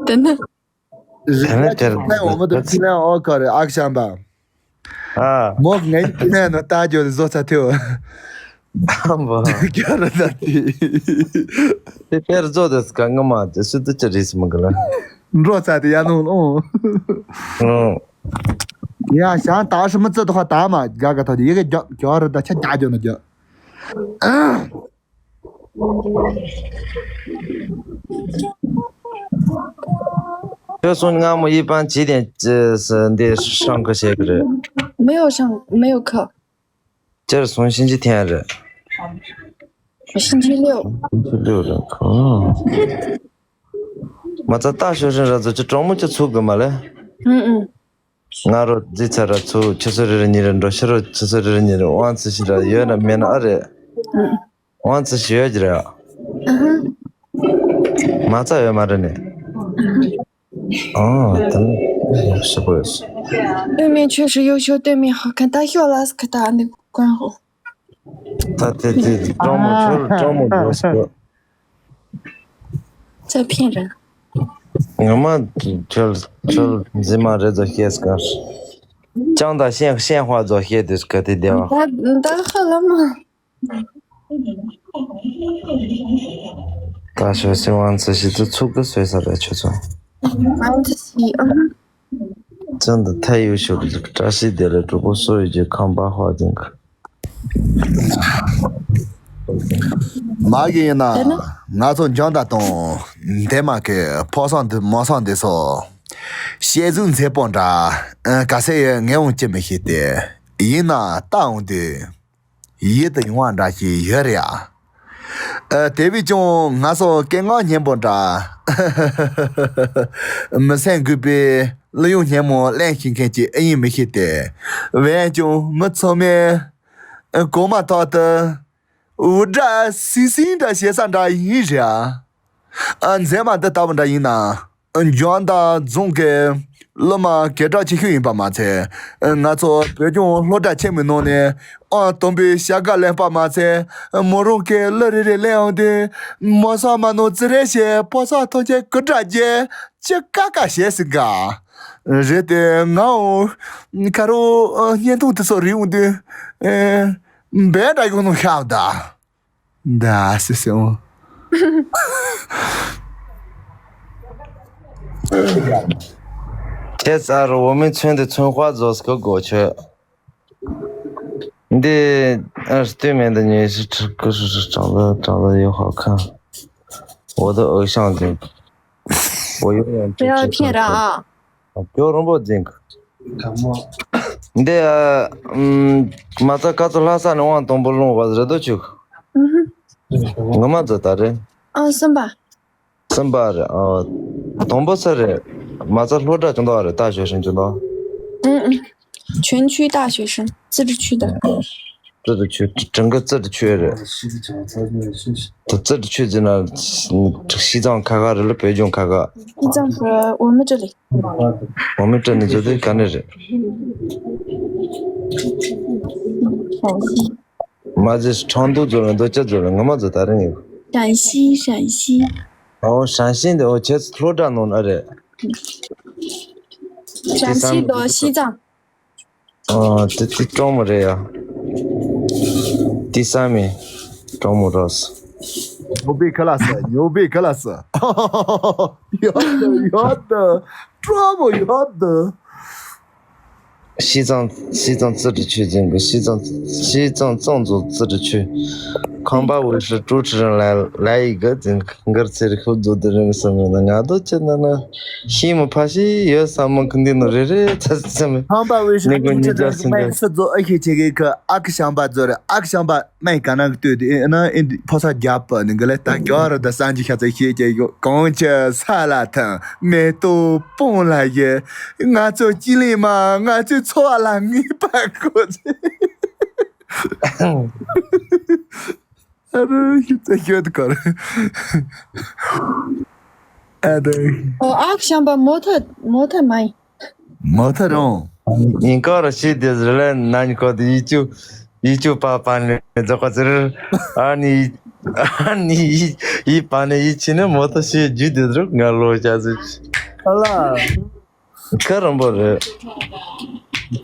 དེ་ནི། དེ་ནི་དེར་ཁ་འོ་མ་དུ་ཕི་ལན་ཨོ་ཁ་རེ་ཨག་ཤམ་པ། ཨ། མོག་ངའི་ཕི་ལན་ནོ་ལྟ་རྒྱུ་ལ་བཟོ་ཚ་ཐེའོ། ཨམ་བ། རྒྱ་ར་ད་དེ། དེ་དེར་བཟོ་དེ་སྐ་ངོ་མ་དེ་སུ་དུ་ཅི་རིས་མི་གི་ལ། འགྲོ་ཚ་དེ་ཡ་ནོ་ལོ། ཨོ། ཡ་ཞང་ད་ཧྲི་མི་ཙི་དོ་ཁ་ད་མ་རྒྱ་ག་ཐོ་དེ་ཡི་གེ་རྒྱ་ར་ད་ཆ་རྒྱ་རྒྱ་ནོ་རྒྱ། ཁྱོད་སོང་སྔ་མོ་ཡི་པང་བྱིས་ཏེ་ཅི་ཟེར་འདི་ཧྲང་ཁ་བྱེད་ཀྱི་རེད། 没有上，没有课。 ཅར་སོང་ཤིན་ཅི་ཐེན་རེད། 星期六。 ཤིན་ཅི་ལོ་རེད་ཁོ། མ་ཚ་ལྟ་ཤོར་ཤིན་ར་ཚོ་ཅི་གྲོགས་མོ་ཅི་ཚུགས་གི་མ་ལེ། 嗯嗯。 ང་རོ་རྫི་ཚ་ར་ཚུགས་ཆུ་ཚོད་རེ་རེ་གཉིས་རེ་འགྲོ་ཤི་རོ་ཆུ་ཚོད་རེ་རེ་གཉིས་རེ་དབང་ཚི་ཤི་ར་ཡོད་ན་མེད་ན་ཨ་རེད། 嗯。 དབང་ཚི་ཤི་ཡོད་ཀྱི་རེད། 嗯哼。 མ་ཚ་ཡོད་མ་རེད་ནི། 嗯哼。 ཨོ་ད་ནི་ཞི་པོ་ཡོད། 对面确实优秀，对面好看，但秀拉斯克他那个关后。 ད་དེ་དེ་ཀྲོང་མོ་ཁྱོད་ཀྲོང་མོ་འགྲོ་སོ། 在骗人。 ངོ་མ་ཁྱོད་ཁྱོད་འཛིན་མ་རེད་ཚོ་ཤེས་ག་ཅང་ད་ཤེན་ཤེན་ཧྭ་ཚོ་ཤེས་དུས་ག་དེ་བདེ་བ། ད་ད་ཧ་ལམ་མ། ད་ཤོད་སེ་ཝང་ཚི་ཤི་དུ་ཚུགས་གི་སོས་ས་རེད་ཁྱོད་ཚོ། ཝང་ཚི་ཤི་ཨ། ཙན་དུ་ཐའི་ཡུ་ཤོ་གི་བཀྲ་ཤིས་བདེ་ལེགས་གྲོགས་པོ་སོ་ཡི་རྒྱུ་ཁམས་པ་ཧྭ་ཅིང་གི། མ་གི་ཡིན་ན་དེ་ནི། ང་ཚོ་འཇང་ད་དང་འདན་མ་གི་ཕོ་སང་དུ་མོ་སང་དེ་སོ། ཤེས་ཟུང་མཛེས་པོ་འདྲ། ཨ་ག་སེ་ཡི་ངས་འོང་ཅི་མི་ཤེས་ཏེ། ཡིན་ན་ལྟ་འོང་དུས། ཡིད་དུ་ཡོང་བ་འདྲ་ཞིག་ཡོད་རེད་ཨ། ཨ་དེ་བས་ཀྱང་ང་ཚོ་སྐད་ངག་སྙན་པོ་འདྲ། མི་སེམས་འགུག་པའི་གླུ་དབྱངས་སྙན་མོ་གླེང་ཤེས་མཁན་ཅིག་ཨེ་ཡིན་མི་ཤེས་ཏེ། འོན་ཀྱང་མི་ཚང་མས་གོ་མ་ཐག་ཏུ་འུར་སྒྲ་སིང་སིང་འདྲ་བྱེད་ས་འདྲ་ཡིན་རེད་ཨ། ཨ་མཛེས་མ་འདི་ལྟ་བུ་འདྲ་ཡིན་ན། འཇང་ད་རྫོང་གི་སློབ་མ་སྐད་གྲགས་ཆེ་ཤོས་ཡིན་པ་མ་ཚད། ང་ཚོ་བོད་ལྗོངས་སློབ་གྲྭ་ཆེན་མོའི་ནང་ནས་ཨང་དང་པོའི་བྱ་དགའ་ལེན་པ་མ་ཚད། མོ་རང་གི་གླུ་རེ་རེ་ལེན་འོང་དུས། མོ་ས་མ་ནོ་ཙི་རེ་ཞེས་ཕོ་ས་ཐོག་ཆེན་གུ་དྲག་རྒྱས་ཅི་ཀ་ཀ་བྱས་ཟིན་ག་རེད་དེ་ངའང་ཁ་རོ་བརྙན་ཐུང་དེ་ཚོ་རིག་འོང་དུས། འབད་འདྲ་ཡོང་ནོ་ཤག་ད། ད་སི་སི་འོང་། ཁྱེད་ཚ་རུ་འོ་མའི་ཚོན་དེ་ཚོན་དཔག་རྫོགས་སྐུ་དགོས་ཆོད། འདི་ཨ་སྟོད་སྨད་དུ་ཉེ་ཞི་ཁྲི་སྐུ་སུ་སུ་གྲང་ལ་གྲང་ལ་ཡོད་ཧ་ཁ། འོ་དོ་འོ་ཤང་དེ། འོ་ཡོད་ཡང་ཁྱེད་ཁྱེད་ར་ཨ། ཀྱོ་རོང་པོ་འཛིན་གི། འདི་ཨ་ཨམ་མ་རྩ་ཀ་ཚོ་ལྷ་ས་ནས་དབང་དང་པོ་ལུང་བ་རེ་དོ་ཆུག་ངོ་མ་རྫོ་ད་རེད། ཨང་གསུམ་པ། གསུམ་པ་རེད་ཨ། དང་པོ་ས་རེད། མ་རྩ་སློབ་གྲྭ་ཅུང་དོ་རེད་ད་ཞོ་ཤིང་ཅུང་དོ། ཨང་ཨང་ 全区大学生，自治区的。自治区，整个自治区的人。西藏参加西西。自治区在那，西藏看看，人了北京看看。西藏和我们这里。我们这里就在干这事。陕西。妈，这是成都做人都这做人，我们这打的呢。陕西，陕西。哦，陕西的，我这次土着弄那的。陕西的西藏。哦，这这中不这呀？第三名，中不这是。牛逼克拉斯，牛逼克拉斯。有的有的，这么有的。西藏西藏自治区整个西藏西藏藏族自治区，康巴卫视主持人来来一个，整个这里工作的人什么的，俺都觉得呢，心么怕西有什么肯定能热热，他怎么？康巴卫视那个你叫什么每次做一些这个阿克乡巴做的，阿克乡巴。 ไม่กันนะตัวเดียวนะอินพอสัญญาเปิดหนึ่งก็เลยตั้งยอดระดับสามจุดห้าสิบเจ็ดก็คงจะสาระทั้งเมตูป่งละเยงาโจจิลิมา งาโจโชอะไรงี้ปะกู อะไรจะเยอะก่อนอะไร 哦，阿克乡巴模特模特买。 模特中。 你搞了些的人来，那你搞的一九一九八八年这个字儿，啊你啊你一一八年一七年没得些举的人，俺落下去。好了。可能不是。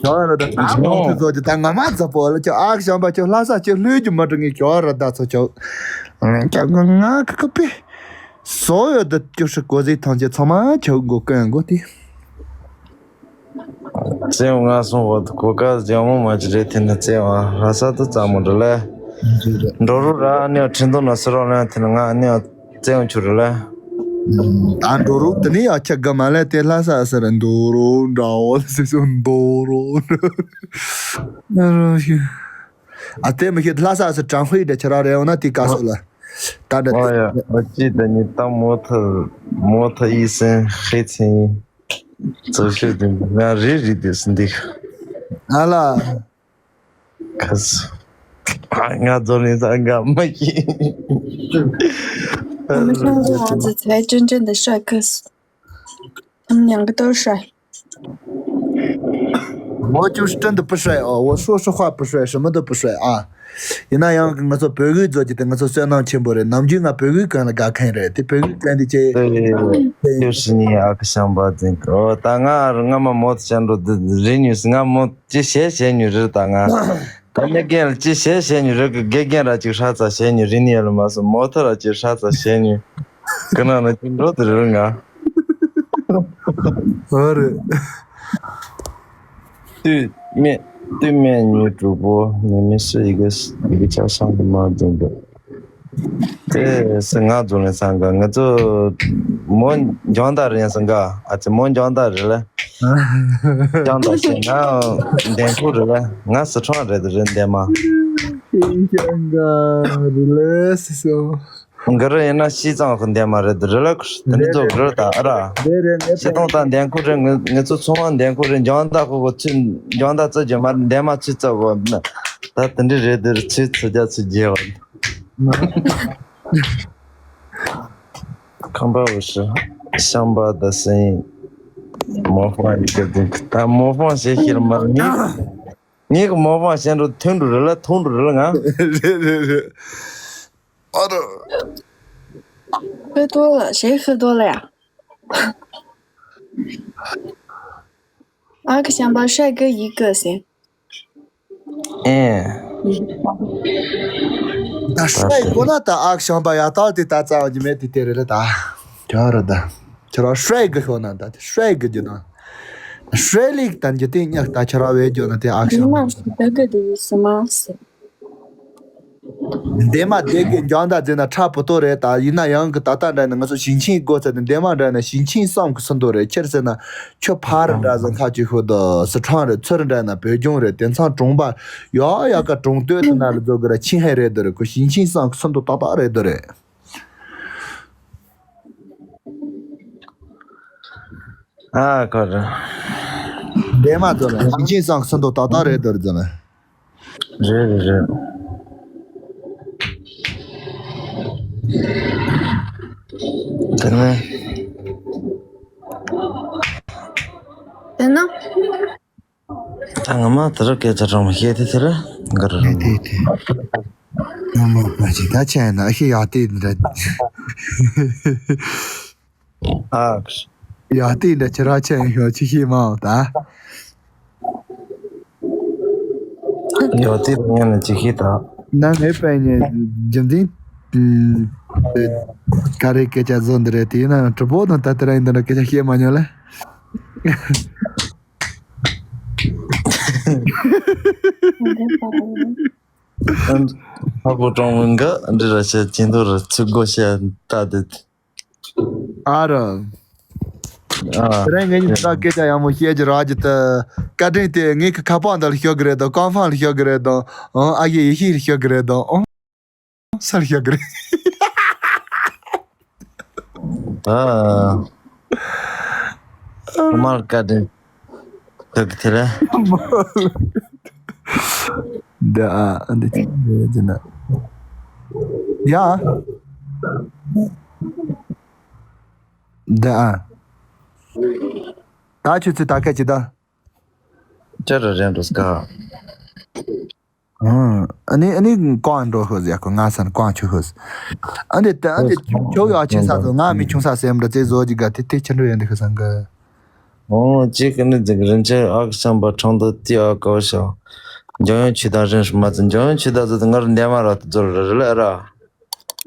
小二的大公司做的，但俺妈这不了，叫阿克乡巴叫拉萨叫绿就没这个小二的大错叫，嗯，叫俺俺可可别，所有的就是国际团结，他妈就我跟我的。 བཙན་ང་སོང་བ་གོ་ཀ་ལྗང་མོ་མ་ཅི་རེད་དེ་ནི་བཙན་བ་ལྷ་ས་དུ་ཙམ་མོ་འགྲོ་ལེ། འགྲོ་རུ་ར་ཨ་ནེ་ཁྲིན་ཏུ་ན་སི་རོ་ལེ་དེ་ནི་ང་ཨ་ནེ་བཙན་ཆུ་རུ་ལེ། ད་འགྲོ་རུ་དེ་ནི་ཡ་ཆ་ག་མ་ལེ་དེ་ལྷ་ས་ཟེར་འགྲོ་རུ་འདྲ་བོ་ཟེར་སོ་འགྲོ་རུ། ཨ་དེ་མི་ཤེས་ལྷ་ས་ཟེར་ཀྲང་ཧུའེ་འདྲ་ཁྱེད་རང་རེ་འོ་ན་དེ་ག་སོ་ལ། ད་འདྲ་ཨོ་ཡ་ཨོ་ཅི་ད་ནི་ད་མོ་ཐ་མོ་ཐ་ཡི་སེན་ཧེ་ཚིན། ཚོགས་ཤོད་དེ་ང་རེ་རེ་དེ་སུ་འདི། ཨ་ལ། ཁ་སུ། ང་ཚོ་ནི་ས་འགའ་མ་ཤེས། 我们看过王子才真正的帅哥，他们两个都帅。 我就是真的不帅哦，我说实话不帅，什么都不帅啊。 ཡིན་ན་ཡང་ང་ཚོ་བོད་གོས་བཟོ་རྒྱུ་དེ་ང་ཚོ་བསོད་ནམས་ཆེན་པོ་རེད། ནམ་རྒྱུན་ང་བོད་གོས་གོན་ལ་དགའ་མཁན་རེད། དེ་བོད་གོས་གོན་དེ་ཅེ། ཡོད་སྲིད་ཉིན་ཨ་ཁུ་ཤམ་པ་འཛིན་གི་ཨོ་ད་ང་ར་ང་མ་མོ་ཚོ་ཅན་འགྲོ་འདི་རི་ཉུས་སི་ང་མོ་ཅི་བྱས་བྱས་ཉུས་རེད་ད་ང་། ད་ནི་རྒན་ལ་ཅི་བྱས་བྱས་ཉུས་རེད་གི་དགེ་རྒན་ར་ཅིག་ཧྲ་ཙ་བྱས་ཉུས་རི་ཉིས་ལ་མ་སོ་མོ་ཐ་ར་ཅིག་ཧྲ་ཙ་བྱས་ཉུས་གི་ན་ན་ཅི་འགྲོ་དེ་རེད་ང་། 好嘞。 对面对面女主播，你们是一个一个家乡的吗？这个这是俺族人三个，我这没讲大人三个，啊，这没讲大人了，讲大人俺连口人了，俺四川人的人的嘛。新疆啊，relax so。 འགི་རུ་ཡིན་ན་西藏གི་འདན་མ་རེད་རི་ལ་ཁུ་དེ་ནི་ཚོ་གི་རུ་དང་ཨ་ར། རེད་རེད་ངས་ཞེ་སྟོང་དང་འདན་ཁུ་རེད། ངི་ངི་ཚོ་ཚོང་བ་འདན་ཁུ་རེད། འཇང་ད་ཁུ་གོ་ཚུ་འཇང་ད་ཚུ་རྒྱུ་མ་འདན་མ་ཚུ་ཚུ་གོ་ན་ད་དེ་འདྲི་རེད་དེ་ཚུ་ཚུ་རྒྱ་ཚུ་རྒྱལ་བ། ཁམས་པ་འུ་ཤི་ཤམ་པ་ད་སེང་མོ་ཧྥང་ཡི་གེ་དེ་ད་མོ་ཧྥང་ཞེ་ཤེར་མ་ངི་ངི་གི་མོ་ཧྥང་ཞེ་འགྲོ་ཐོན་འགྲོ་རི་ལ་ཐོན་འགྲོ་རི་ལ་ང་། རེད་རེད་རེད། 喝多了，谁喝多了呀？阿克想把帅哥一个行。 ཨེ། ད་ཧྲའི་གོ་ན་ད་ཨག་ཤང་པ་ཡ་ཏག་དེ་ད་ཙ་བ་ཉི་མེད་དེ་དེ་རེད་ལ་ད། ཁྱོད་ར་ད། ཁྱོད་ར་ཧྲའི་གི་ཤོ་ན་ད་དེ་ཧྲའི་གི་རྒྱུ་ན། ཧྲའི་ལིག་ད་འཇི་ཏིང་ཉག་ད་ཁྱོད་ར་བའི་རྒྱུ་ན་དེ་ཨག་ཤང་པ། 你骂死德哥的意思吗？ འདན་མ་སྡེ་དགེ་འཇང་ད་ཟེར་ན་ཁྲ་པོ་ཏོ་རེད། ད་ཡིན་ན་ཡང་གི་ད་ལྟ་འདྲ་ནི་ང་ཚོ་ཞིང་ཆེན་སྒོ་ཚད་ནི་འདན་མ་འདྲ་ནི་ཞིང་ཆེན་བསམ་གི་སུ་འདུག་རེད། ཁྱེར་ཟེར་ན་ཁྱོད་ཕ་རི་འདྲ་ཟེར་ཁ་ཅིག་ཤོད་དོ་སི་ཁྲང་རེད། ཚུ་རི་འདྲ་ན་བོད་ལྗོངས་རེད། དེ་ཚང་གྲོང་པ་ཡ་ཡ་ཀ་གྲོང་སྟོད་དུ་ན་ལ་རྫོགས་གི་ར་ཆིང་ཧའེ་རེད་དོ་རེད། ཁོ་ཞིང་ཆེན་བསམ་གི་སུ་འདུག་ཏག་ཏག་རེད་དོ་རེད། ཨ་ཁོ་ར། འདས་མ་ཚོ་ལ་ཞིང་ཆེན་སང་གསུམ་དུ་ཏག་ཏག་རེད་དོར་ཚོ་ལ། རེད་རེད་རེད། དེ་ནས། དེ་ན། ད་ང་མ་དེ་རུ་སྐད་ཆ་གྲོང་མི་ཤེས་དེ་དེ་རུ་འགར་རུ། དེ་དེ། ང་མ་པ་ཅི་ད་ཆ་ཡིན་ན་ཨ་ཤི་ཡག་དེ་འདྲ། ཨ། ཡག་དེ་འདྲ་ཁྱེད་རང་ཆ་ཡིན་ཤོག་ཅི་ཤེས་མ་འོང་ད། ཡག་དེ་ངས་ནི་ཅི་ཤེས་ད། ན་ངའི་པན་ཉེ་རྒྱུ་འཛིན། ག་རེ་སྐད་ཆ་བཟོ་འདི་རེད་དེ་ཡིན་ན་གྲུ་པོ་དང་ད་དེ་ར་ཡིན་འདི་འདྲ་སྐད་ཆ་བཤད་མ་མྱོང་ལ། ཧ་གོ་གྲོང་མི་འགའ་འདི་ར་བཤད་ཅིན་དུ་ར་ཚིག་གོ་བཤད་ད་དེ། ཨ་ར། ཨ། དེ་རིང་ངས་ཉིན་ད་སྐད་ཆ་ཡག་མོ་བཤད་ཀྱི་རག་གི་ད། བཀའ་དྲིན་དེ་ངས་ཁ་ཁ་པང་ད་ལ་ཤོད་གི་རེད་དང་ཀང་ཧྥང་ལ་ཤོད་གི་རེད་དང་། ཨ་ཡེ་ཡེ་ཤི་ལ་ཤོད་གི་རེད་དང་། ཨོ། ས་ལ་ཤོད་གི་རེད། ཨ། མར་བཀའ་དྲིན། ཐུག་དེ་རེད། འདི་ཨ་འདི་ཅི་རེད་ཟེར་ན། ཡ། འདི་ཨ། ད་ཁྱོད་ཚོས་ད་སྐད་ཅིག་ད། ཅི་རེད་རེད་འགྲོ་སྐ། ཨ་ནི་ཨ་ནི་ཀོང་འགྲོ་ཤོག་ཟེར་ཁོ་ང་ས་ནི་ཀོང་ཆུ་ཤོག་ཨ་འདི་ད་ཨ་འདི་ཁྱོད་ཡག་ཆེ་ས་ཚོ་ང་མི་ཆུང་ས་སེམས་འདྲ་ཙེ་བཟོ་གི་ག་དེ་དེ་ཆི་འགྲོ་ཡོད་འདི་ཁ་སང་གི། ཨོ། ཅིག་གི་ནི་ཅིག་རིན་ཆེན་ཨག་ཤམ་པ་ཁྲང་དུ་ཏི་ཨ་ཀའོ་ཤོ། འཇམ་དབྱངས་ཆོས་དང་རིན་མ་ཚོ་འཇམ་དབྱངས་ཆོས་དང་ཚོ་ང་རུ་འདན་མ་ར་དུ་ཛོར་ར་རི་ལ་ར།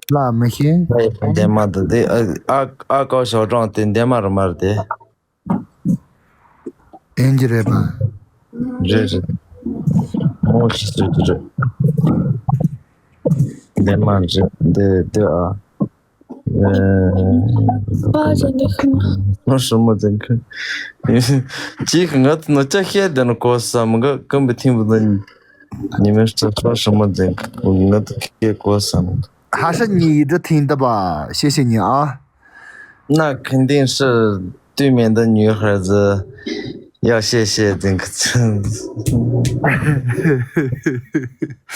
ལ་མི་ཤེས། འདན་མ་དུ་དེ་ཨ་ཨ་ཨ་ཀའོ་ཤོ་གྲོང་དེ་འདན་མ་རུ་མ་རུ་དེ། ཨིན་ཇི་རེད་པ། རེད་རེད། མོ་ཤི་སུ་དུ་རེད། འདན་མ་རེད་འདི་འདི་ཨ། པ་ཅན་དེ་ཁུ་མ། ཧྲི་མོ་ཙན་ཁུ། ཅིག་ང་ཚོ་ནོ་ཅག་ཤེས་དེ་ནོ་གོ་ས་མི་འགའ་ཀུན་པའི་ཐིམ་པུ་ནི་མི་མི་ཧྲི་ཧྲི་མོ་ཙན་ཁུ་ང་ཚོ་ཁེ་གོ་ས་མི། 还是你的听的吧，谢谢你啊。那肯定是对面的女孩子要谢谢这个。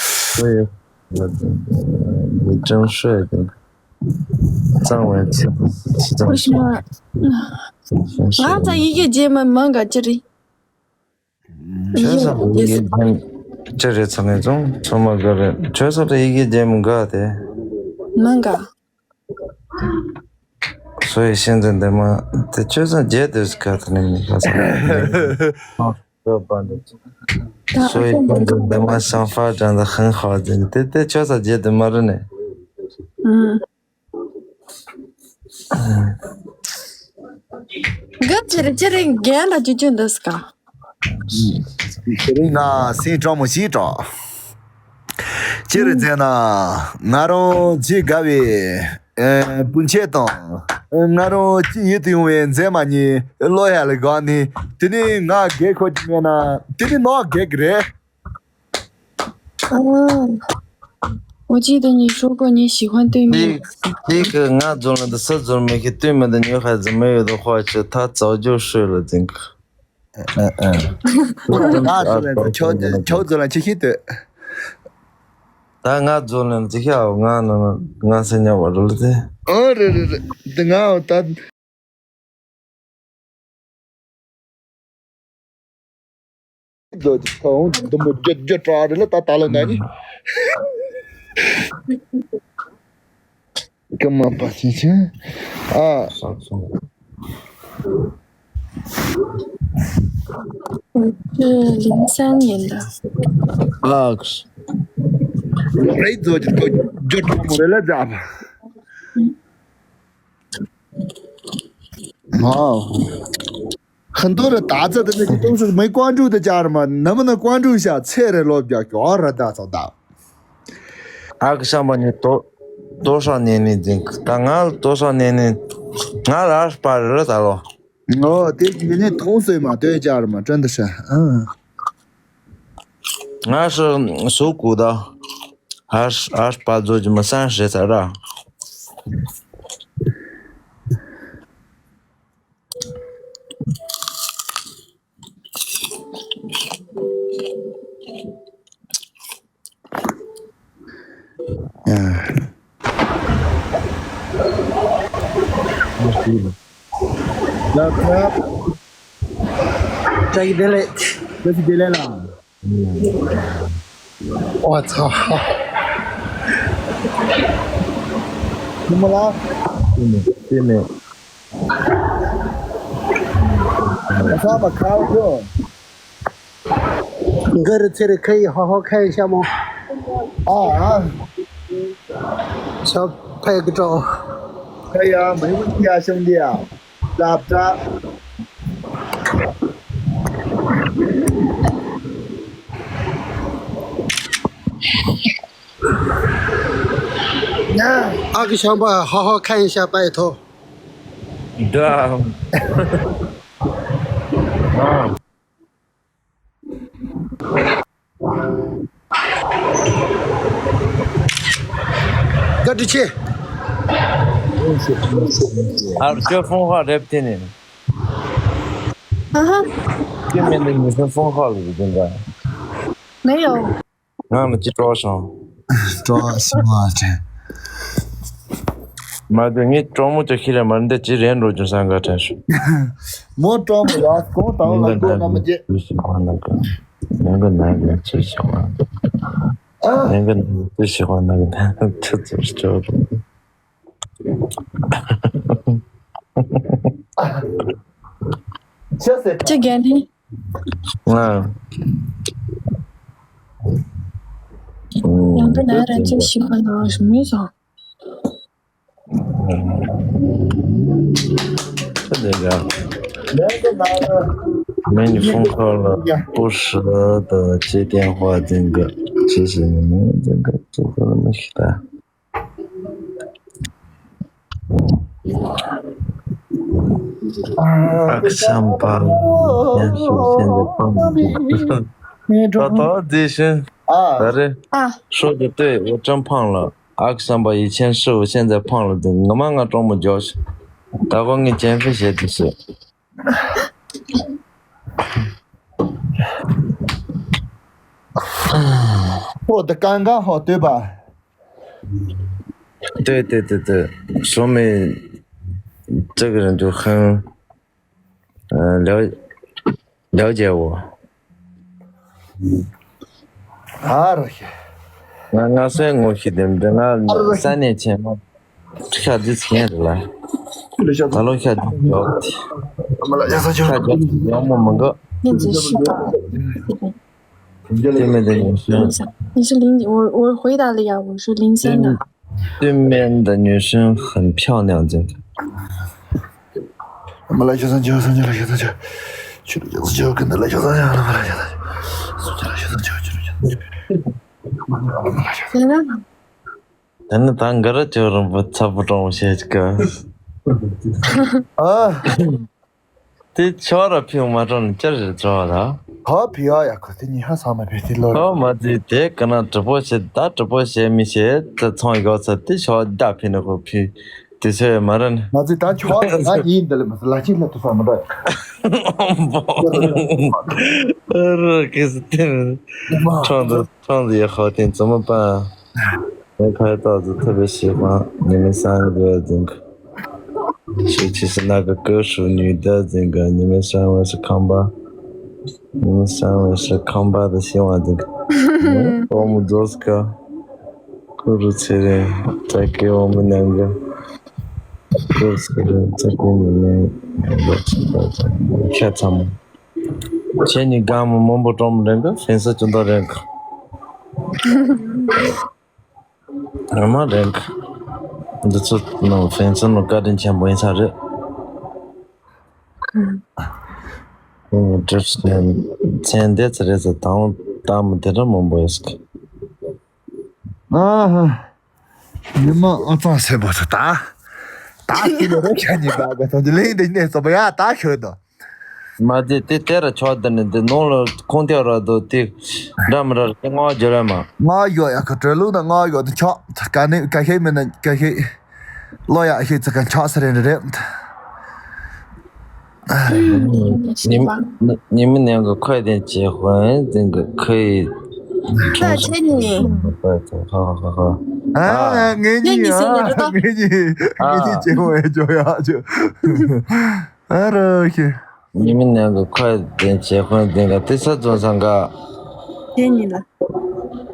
所以我我真帅的。 张文琪，为什么？ང་ཚོ་ཡི་གེ་རྗེས་མ་མང་ག་ཅི་རེད། ཁྱོད་ཚོ་ཡི་གེ་རྗེས་ཅི་རེད་ཚང་མས་ཚང་ཚང་མ་ག་རེད། ཁྱོད་ཚོ་ལ་ཡི་གེ་རྗེས་མ་ག་དེ། མང་ག 所以现在འདི་མ་དེ་ཁྱོད་ཚོ་རྗེས་དེ་ག་དེ་ནས་མི་ག་ཚང་མས། 所以现在འདི་མ想发展的很好的，དེ་དེ་ཁྱོད་ཚོ་རྗེས་དེ་མ་རེད་ནས། ཨང་། ག་ཅི་རེད་ཅི་རེད་རྒན་ལ་ཅི་ཅི་འདུག་ག་ང་སེམས་སྤྲང་མོ་ཞིག་སྤྲང་། ཅི་རེད་ཟེར་ན། ང་རང་ཅི་དགའ་བའི་ཨེ་སྤུན་མཆེད་དང་། ང་རང་ཅི་ཡིད་དུ་ཡོང་བའི་མཛེས་མ་གཉིས་ལོ་ཡ་ལ་དགའ་ནི། དེ་ནས་ང་རྒས་ཁོ་ཅི་མེད་ན་དེ་ནས་ནག་རྒས་ཀྱི་རེད། 嗯，我记得你说过你喜欢对面。 དེ་དེ་གི་ང་རྫོང་ལ་འདི་ས་རྫོང་མེད་ཁི་对面的女孩子没有的话，是她早就睡了，真的。 ཨ་ཨ། ང་རྫོང་ལ་ཁྱོད་ཁྱོད་རྫོང་ལ་ཅི་ཤེས་ཏེ། ད་ང་རྫོང་ལ་ཅི་ཤེས་ང་ནང་ང་སེ་ཉ་བ་རུ་ལ་དེ། ཨ་རེ་རེ་རེ། འདི་ང་ད། ཚོ་ཁོང་འདི་མོ་རྒྱུ་རྒྱུ་གྲགས་རེད་ལ་ད་ད་ལོ་ན་ནི། ཀི་མ་པ་ཅི་ཅི། ཨ། 我是零三年的。 ཨ། རེད་ཚོ་ཅི་ཁོ་རྒྱུ་གྲགས་མོ་རེད་ལ་ཛ་པ། ཨ། ཧན་ཏོ་ར་ད་ཚ་དེ་ནི་ཏོང་སུ་མི་ཀོང་ཀྲུག་དེ་ཅར་མ་ནམ་ན་ཀོང་ཀྲུག་ཤ་ཚེ་རེ་ལོ་བརྒྱ་ཀྱོ་ར་ད་ཚ་ད། ཨ་ཁ་ཤམ་པ་ནི་ཏོ་ཏོ་ཧྲ་ནེ་ནི་འཛིན་ད་ང་ཏོ་ཧྲ་ནེ་ནི་ང་ལ་སྤར་རེ་ད་ལོ། ཨོ་དེ་མི་ནི་ཏོང་སུ་མ་ཏོ་ཅར་མ་ཀྲན་ད་ཤ་ཨ། ང་ཧྲི་སུ་ཀུ་ད་ཧ་ཧ་སྤར་ཛོ་ཇི་མ་སན་ཧྲེ་ཚ་ར། ཡ། ལབ་ལབ། བཀྲ་ཤིས་བདེ་ལེགས། བཀྲ་ཤིས་བདེ་ལེགས་ལགས། ཨོ་ཚ། ཁྱི་མོ་ལགས། ཤི་མེད། ཤི་མེད། ཁ་པ་ཁ་བོ། ག་རེ་ཚེ་རེ་ཁ་ཡི་ཧོ་ཧོ་ཁ་ཡི་ཤ་མོ། ཨ་ཨ། ཤ་ཕའི་གི་ཏྲོ། ཁ་ཡ་མི་བུ་ཡ་ཤང་དི་ཡ། ལབ་ཏྲ། ཨ་ཁུ་ཤམ་པ་ཧ་ཧ་ཁ་ཡིན་ཤ་པ་ཡི་ཐོ། འདྲ། ཨ། བཀའ་དྲིན་ཆེ། ཨར་ཤོ་ཕོང་ཧ་རེབ་ཏེ་ནི། 啊哈， ཅི་མིན་ནི་ཉི་ཤུ་ཕོང་ཧ་ལ་རེད་འདུག་ག 没有。 ང་ལ་ཅི་སྤྲོ་བྱུང་། སྤྲོ་བྱུང་བ་དྲན། མ་དུ་ངའི་གྲོགས་མོ་ཅོ་ཤི་རེ་མར་འདི་ཅི་རེད་འགྲོ་རྒྱུ་སང་ག་དྲན་ཤོག་མོ་གྲོགས་མོ་ཡ་གོང་དང་ལ་མགོ་ན་མ་རྗེ། ཤི་ཁོ་ན་ག་ནང་གི་ནང་གི་ཚུལ་ཤི་ཁོ་ན་གི་ཚུལ་ཤི་ཁོ་ན་གི་ཚུལ་ཚུལ་ཤི་ཁོ་ན་གི། ཅི་རྒན་ལྷན། ང་། ཡང་ན་རང་ཅག་ཤི་ཁ་ན་མི་སོང་། མེ་ནི་ཕོང་ཁ་ལ་པོ་ཧྲི་དང་ཅེ་ཏན་ཧྭ་ཙིང་ག་ཅེ་ཞི་ནི་ཙིང་ག་ཅེ་ཁ་ལ་མི་ཤི་ད། ཨ་ཁུ་ཤམ་པ། ཡང་ཤུགས་ཆེན་པོ་ཕངས་འདུག་ད་ལྟ་དེ་བཞིན། ཨ། ད་རེ། ཨ། ཧྲོ་དེ་ལྟོས་འོ་ཀྲམ་ཕང་ལ། ཨ་ཁུ་ཤམ་པ་ཡི་ཆེན་ཧྲི་བོ་ཤེན་ཛེ་ཕང་ལ་འདུག་ངོ་མ་ང་གྲོགས་མོ་འཇོག་ཤིག་ད་གོ་ངས་ཅན་ཧྥི་བྱེད་དུ་སུ། ཨོ་ད་གང་གང་ཧོ་ལྟོས་པ། ལྟོས་ལྟོས་ལྟོས་ལྟོས། ཞོ་མེ་ཅི་གི་རེད་འདུག་ཧང་། 了了解我。 ཨ་རོ་ཤི། ང་ང་སེ་ངོ་ཤི་དེ་འདྲ་ང་ས་ནས་ཆེན་མོ། ཤ་དི་ཚིག་ཡན་རེད་ལ། ད་ལོ་ཤ་དི་ཡོག་ཤ་ཡོག་མོ་མང་གོ། 面子是高。 对面的女生。你是邻我我回答了呀，我是零三的。对面的女生很漂亮，真的。我们来学生就，就来学生就，去了学生就跟他来学生就，我们来学生就，去了学生就，去了学生就。 ད་ནི་ད་འགར་ཅོ་རིན་པོ་ཚ་པོ་གྲོང་བཤད་ཀ་ཨ། དེ་ཆོ་ར་ཕིའུ་མ་གྲོང་ནི་ཅར་རེ་ཚོ་བ་ད། ཧ་ཕི་ཨ་ཡ་ཁོ་དེ་ཉི་ཧ་ས་མ་ཕེ་དེ་ལོ། ཨོ་མ་ཙི་དེ་ཀ་ན་གྲི་པོ་བཤད་ད་གྲི་པོ་བཤད་མི་བཤད་ད་ཚོང་ཡོད་ཚ་དེ་ཆོ་ད་ཕི་ནི་ཁོ་ཕི་དེ་ཚོ་ཡ་མ་ར་ནི། ང་ཙི་ད་ཆོ་ང་ཡིན་འདི་ལ་མ་ལ་ཅི་ལ་དུ་ས་མ་འདྲ། ཨ་ར་ཀི་སི་ཏི་ཁྲོང་དུ། 创作也好听，怎么办？我拍到的特别喜欢，你们三个人，尤其是那个歌手女的这个，你们三位是康巴，你们三位是康巴的希望这个。嗯，我们做这个，故事情人再给我们两个，故事情人再给你们两个，看他们。前你干么么不中不人个，粉丝就到人个。 ངོ་མ་རེད། འདི་ཚོ་ནང་ཕན་ཚུན་ནང་བཀའ་དྲིན་ཆེན་པོ་ཡིན་ས་རེད། ཨུམ། ཨུམ། གྲིབ་ཚན་འདི་ཚོ་རེད་ཟེར་དང་ལྟ་མི་དེ་འདྲ་མང་པོ་ཡོད་ཟེར། ཨ་ཧ། ཉི་མ་ཨ་ཙང་སེ་བ་ཚོ་ད། ད་ཁྱི་ལོ་རོ་ཁྱ་ཉི་པ་ག་ཚོ་འདི་ལེན་འདི་ནས་ཚོ་བ་ཡ་ད་ཤོད་དོ། མ་དེ་དེ་དེ་ར་ཆོག་དེ་ནི་དེ་ནང་ལ་ཁོང་དེ་ར་དོ་དེ་འདྲ་མི་འདྲ་ར་དེ་ང་བརྗོད་ར་མ། ང་ཡོད་ཡ་ཁ་གྲོས་ལུགས་ན་ང་ཡོད་དེ་ཆོག་ག་ནི་ག་ཤེས་མིན་ན་ག་ཤེས་ལོ་ཡ་ཤེས་ཚ་ག་ཆོག་ས་རེད་རེད། ཉི་མ་ཉི་མ་ནང་གི་ཁོས་དེ་ཅི་ཧོན་དེང་གི་ཁོས་ཁྲོང་ཧ་ཧ་ཧ་ཧ། ཨ། ངེད་གཉིས། ཨ། ངེད་གཉིས་ངེད་གཉིས་བྱེད་འོས་ཅོ་ཡ་ཅོ། ཨ་རོ་ཁྱེད། ཉི་མ་ནང་གི་ཁ་དན་བྱེད་ཁོན་དེ་ག་དེ་ས་བཙོང་སང་ག་དེ་ཉིད་ལ།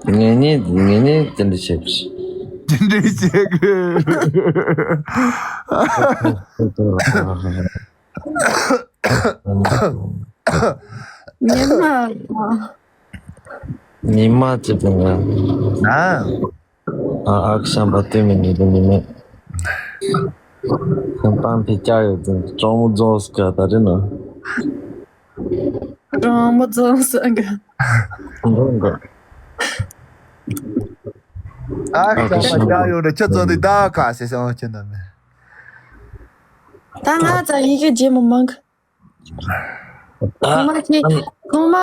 ངེད་གཉིས་ངེད་གཉིས་དེ་འདྲ་བྱེད་དགོས། དེ་འདྲ་བྱེད་དགོས། ཉི་མ། ཉི་མ་ཅི་དང་ང་། ཨ། ཨ་ཨ་ཤམ་པ་སྟོན་མི་ཉི་དང་ཉི་མ། ཤམ་པ་ཕི་ཅག་ཡོད་དང་གྲོགས་མོ་རྫོགས་སྐད་ད་རེ་ན། གྲོགས་མོ་རྫོགས་སྐད། འགྲོ་འགྲོ། ཨ་ཤམ་པ་ཅག་ཡོད་ན་ཁྱེད་ཚོ་འདི་ད་ག་ཟེ་སང་ཁྱེད་ན་མེ། ད་ང་ཙ་ཡི་གེ་རྗེས་མ་མང་གི། ཚང་མ་ཁྱེད། ཚང་མ་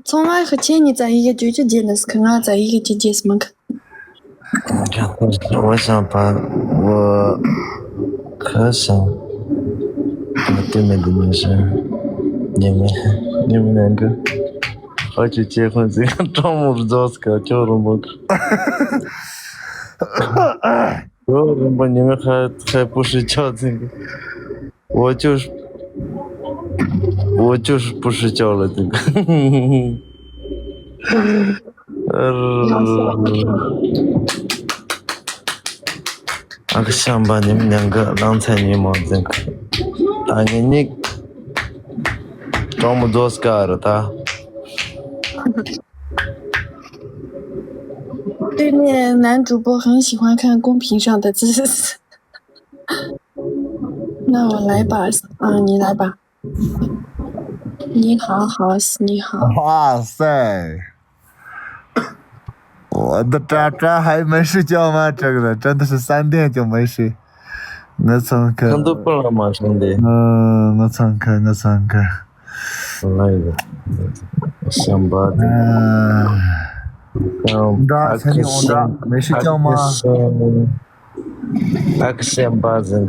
ཚང་མ་ཁྱེད་གཉིས་ཙ་ཡི་གེ་བརྗོད་རྒྱུ་རྗེས་ནས་ཁི་ང་ཙ་ཡི་གེ་བརྗོད་རྗེས་མང་གི། འོ་ཤམ་པ། འོ། ཁ་ཤམ། ང་དེ་མེད་དུ་མི་ཤེས། ཉི་མ། ཉི་མ་ནང་གི། ཨ་ཅོ་ཅེ་ཁོན་ཟིག་གྲོགས་མོ་རྫོགས་སྐད་ཁྱོད་རོང་པོ། ཁྱོད་རོང་པོ་ཉི་མ་ཁ་ཁ་པུ་ཧྲི་ཆག་ཟིག་འོ་ཅོ། འོ་ཅོ་པུ་ཧྲི་ཆག་ལ་ཟིག་ཨ་ཁ་ཤམ་པ་ཉིམ་ཉང་གི་ལང་ཚན་ཉིན་མོ་འཛིན་གི། ད་ངེད་གཉིས་གྲོགས་མོ་རྫོགས་སྐད་རེད་ད།对面男主播很喜欢看公屏上的字。那我来吧，啊，你来吧。你好，好，你好。哇塞！我的渣渣还没睡觉吗？这个人真的是三点就没睡。我从看。看都不了嘛，兄弟。嗯，我从看，我从看。来一个，想吧。嗯。让你知道曾经我们没睡觉吗？ ཨ་ཁུ་སེམས་པ་ཟིན།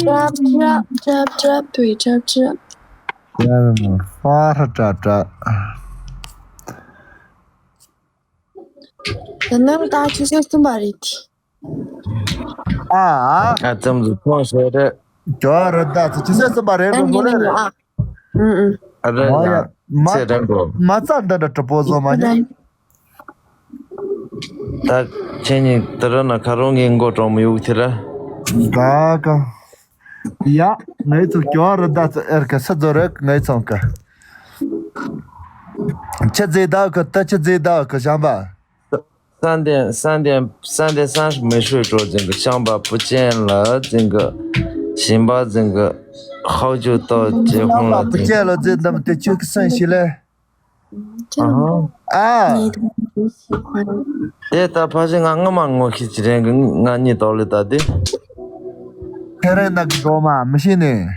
ཅབ་ཅབ་ཅབ་ཅབ་དུས་ཅབ་ཅབ། ཡ་ཧྥ་ར་ཏྲ་ཏྲ། ད་ནམ་ད་ཆུ་ཚོད་གསུམ་པ་རེད། ཨ་ཨ། ཨ་ཙམ་ཟིག་ཁོང་ཤེས་རེད། ཇོ་ར་ད་ཚོ་ཆུ་ཚོད་གསུམ་པ་རེད་འགྲོ་ལེ་རེད། ཨ། ཨུ་ཨུ། ཨ་རེད་ཡ། ཚེ་རིང་པོ། མ་རྩ་འདི་འདྲ་གྲུ་པོ་བཟོ་མ་ཉན། ད་ཁྱེད་གཉིས་དེ་རུ་ན་ཁ་རོང་གི་མགོ་གྲོང་མི་ཡུག་ཐི་ར། ག་ག། ཡ། ངའི་ཚོ་ཇོ་ར་ད་ཚོ་ཨེར་ཁ་ས་ཛོ་རེ་ངའི་ཚོང་ཁ། ཆི་ཛེ་ད་གི་ད་ཆི་ཛེ་ད་གི་བྱམས་པ། 三点，三点，三点三十没睡着，这个想法不见了，这个心吧，这个好久到结婚了，不见了，这那么得去个生气嘞。啊哈。啊。你的不喜欢。 དེ་ད་ཕ་ཞིག་ང་ངོ་མ་ངོ་ཤེས་ཀྱི་རེད་གི། ང་གཉིས་དོག་ལེ་ད་དེ། ཁྱེད་རང་ནག་གི་འགྲོ་མ་མི་ཤེས་ནས།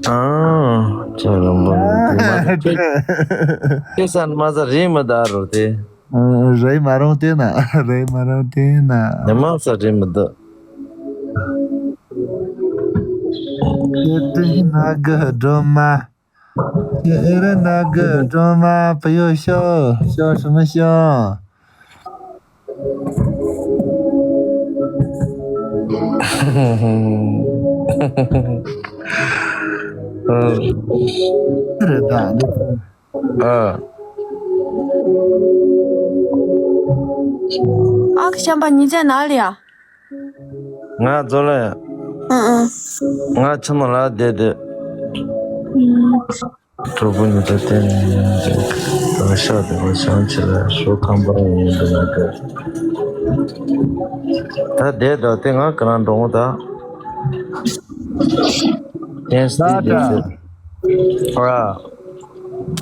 ཨང་། ཁྱེད་རང་མ་ཁྱེད་ཁྱེད་སན་མ་ཟ་རེད་མི་ད་རོ་དེ། རེད་མ་རུང་དེ་ན་རེད་མ་རུང་དེ་ན། ནི་མ་ཟ་རེད་མི་ད། ཁྱེད་དེ་ན་གི་སྒྲོལ་མ། ཁྱེད་རང་ན་གི་སྒྲོལ་མ་བུ་ཡོད་ཤོག་ཤོག་ཧྲི་མི་ཤོག་རེད་ད་འདི། ཨ། ཨ་ཁུ་བྱམས་པ་ཉིན་མཚན་ན་ལ་ཡ། ང་ཛོ་ལ་ཡ། ཨ་ཨ། ང་ཆུ་མོ་ལ་བསྡད་བསྡད། ཨུམ། གྲོགས་པོ་ཉིད་དུ་བསྟན་ནས་ཡོང་ཅིང་། ད་ཤ་དེ་བ་བྱང་ཆེ་ལ་ཤོ་ཁམ་པ་ཡིན་འདུག་ན་དགའ། ད་བསྡད་ད་དེ་ང་ག་རང་འགྲོ་འོང་ད། ཀན་སི་ཏི་བསྡད་ཟེར། ཨ།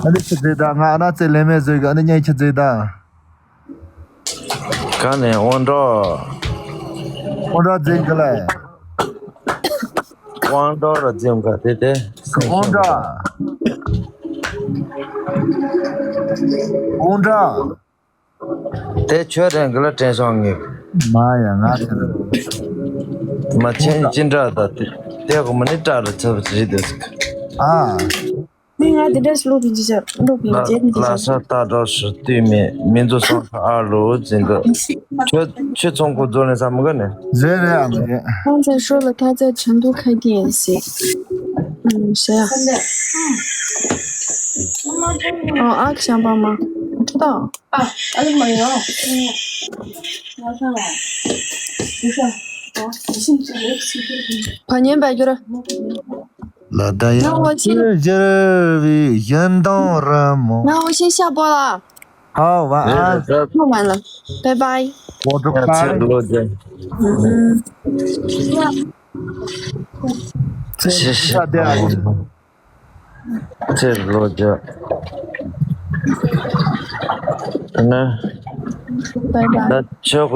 ཨ་ནི་ཆི་ཟེར་ད་ང་ཨ་ན་ཙེ་ལེ་མེ་ཟེར་གི། ཨ་ནི་ཉན་ཆི་ཟེར་ད། ག་ནས་དབང་གྲགས། དབང་གྲགས་འཛིན་གི་ལ། དབང་གྲགས་ར་འཛིན་ག་དེ་དེ། དབང་གྲགས། དབང་གྲགས། དེ་ཆོས་རེད་གི་ལ་དྲན་སོང་ངས། མ་ཡ་ང་དེ་རེད། མ་ཆེན་ཅི་འདྲ་ད་དེ་དེ་གོ་མ་ནི་འདྲ་ར་ཚབ་རེད་དེ། ཨ། ང་དེ་འདྲ་ཞིག་ལོག་པིན་ཅི་བྱ་ལོག་པིན་རྗེས་ནི་དེ་ལ་ས་ཏ་ཏོ་སུ་ཏུས་མེ་མི་འཛུ་སོང་ཁ་ཨ་ལུ་འཛིན་འདུག་ཁྱོད་ཁྱོད་ཚོང་ཁུ་རྫོ་ལེན་ས་མི་ག་ནས། རེད་རེད་ཨ་མ་རེད། ཁོང་ཚོ་ཧྲོ་ལ་ཐ་ཚད་ཆང་འདུག་ཁ་གི་ཡིན་སྲིད། ཨུམ་ཤ་ཡ། ཨོ་ཨ་ཁ་ཤམ་པ་མ། ཁྲི་ཏོ། ཨ་ཨ་ལི་མ་ཡོང་། བ་ཉན་པ་གྱུར། ལ་ད་ཡང་ན་འོ་ཆེ། ཅེར་ཅེར་བི་གཞན་དང་ར་མོ། ན་འོ་ཆེ་ཤ་པོ་ལ། ཧའོ་བ་ཨ། ཧོ་མ་ལ། བའི་བའི། བོ་ཏོ་ཁ། ཚེ་ལོ་ཅན། ཚེ་ཤ་དེ་ཨ། ཚེ་ལོ་ཅན། ན། བའི་བའི། ན་ཆོག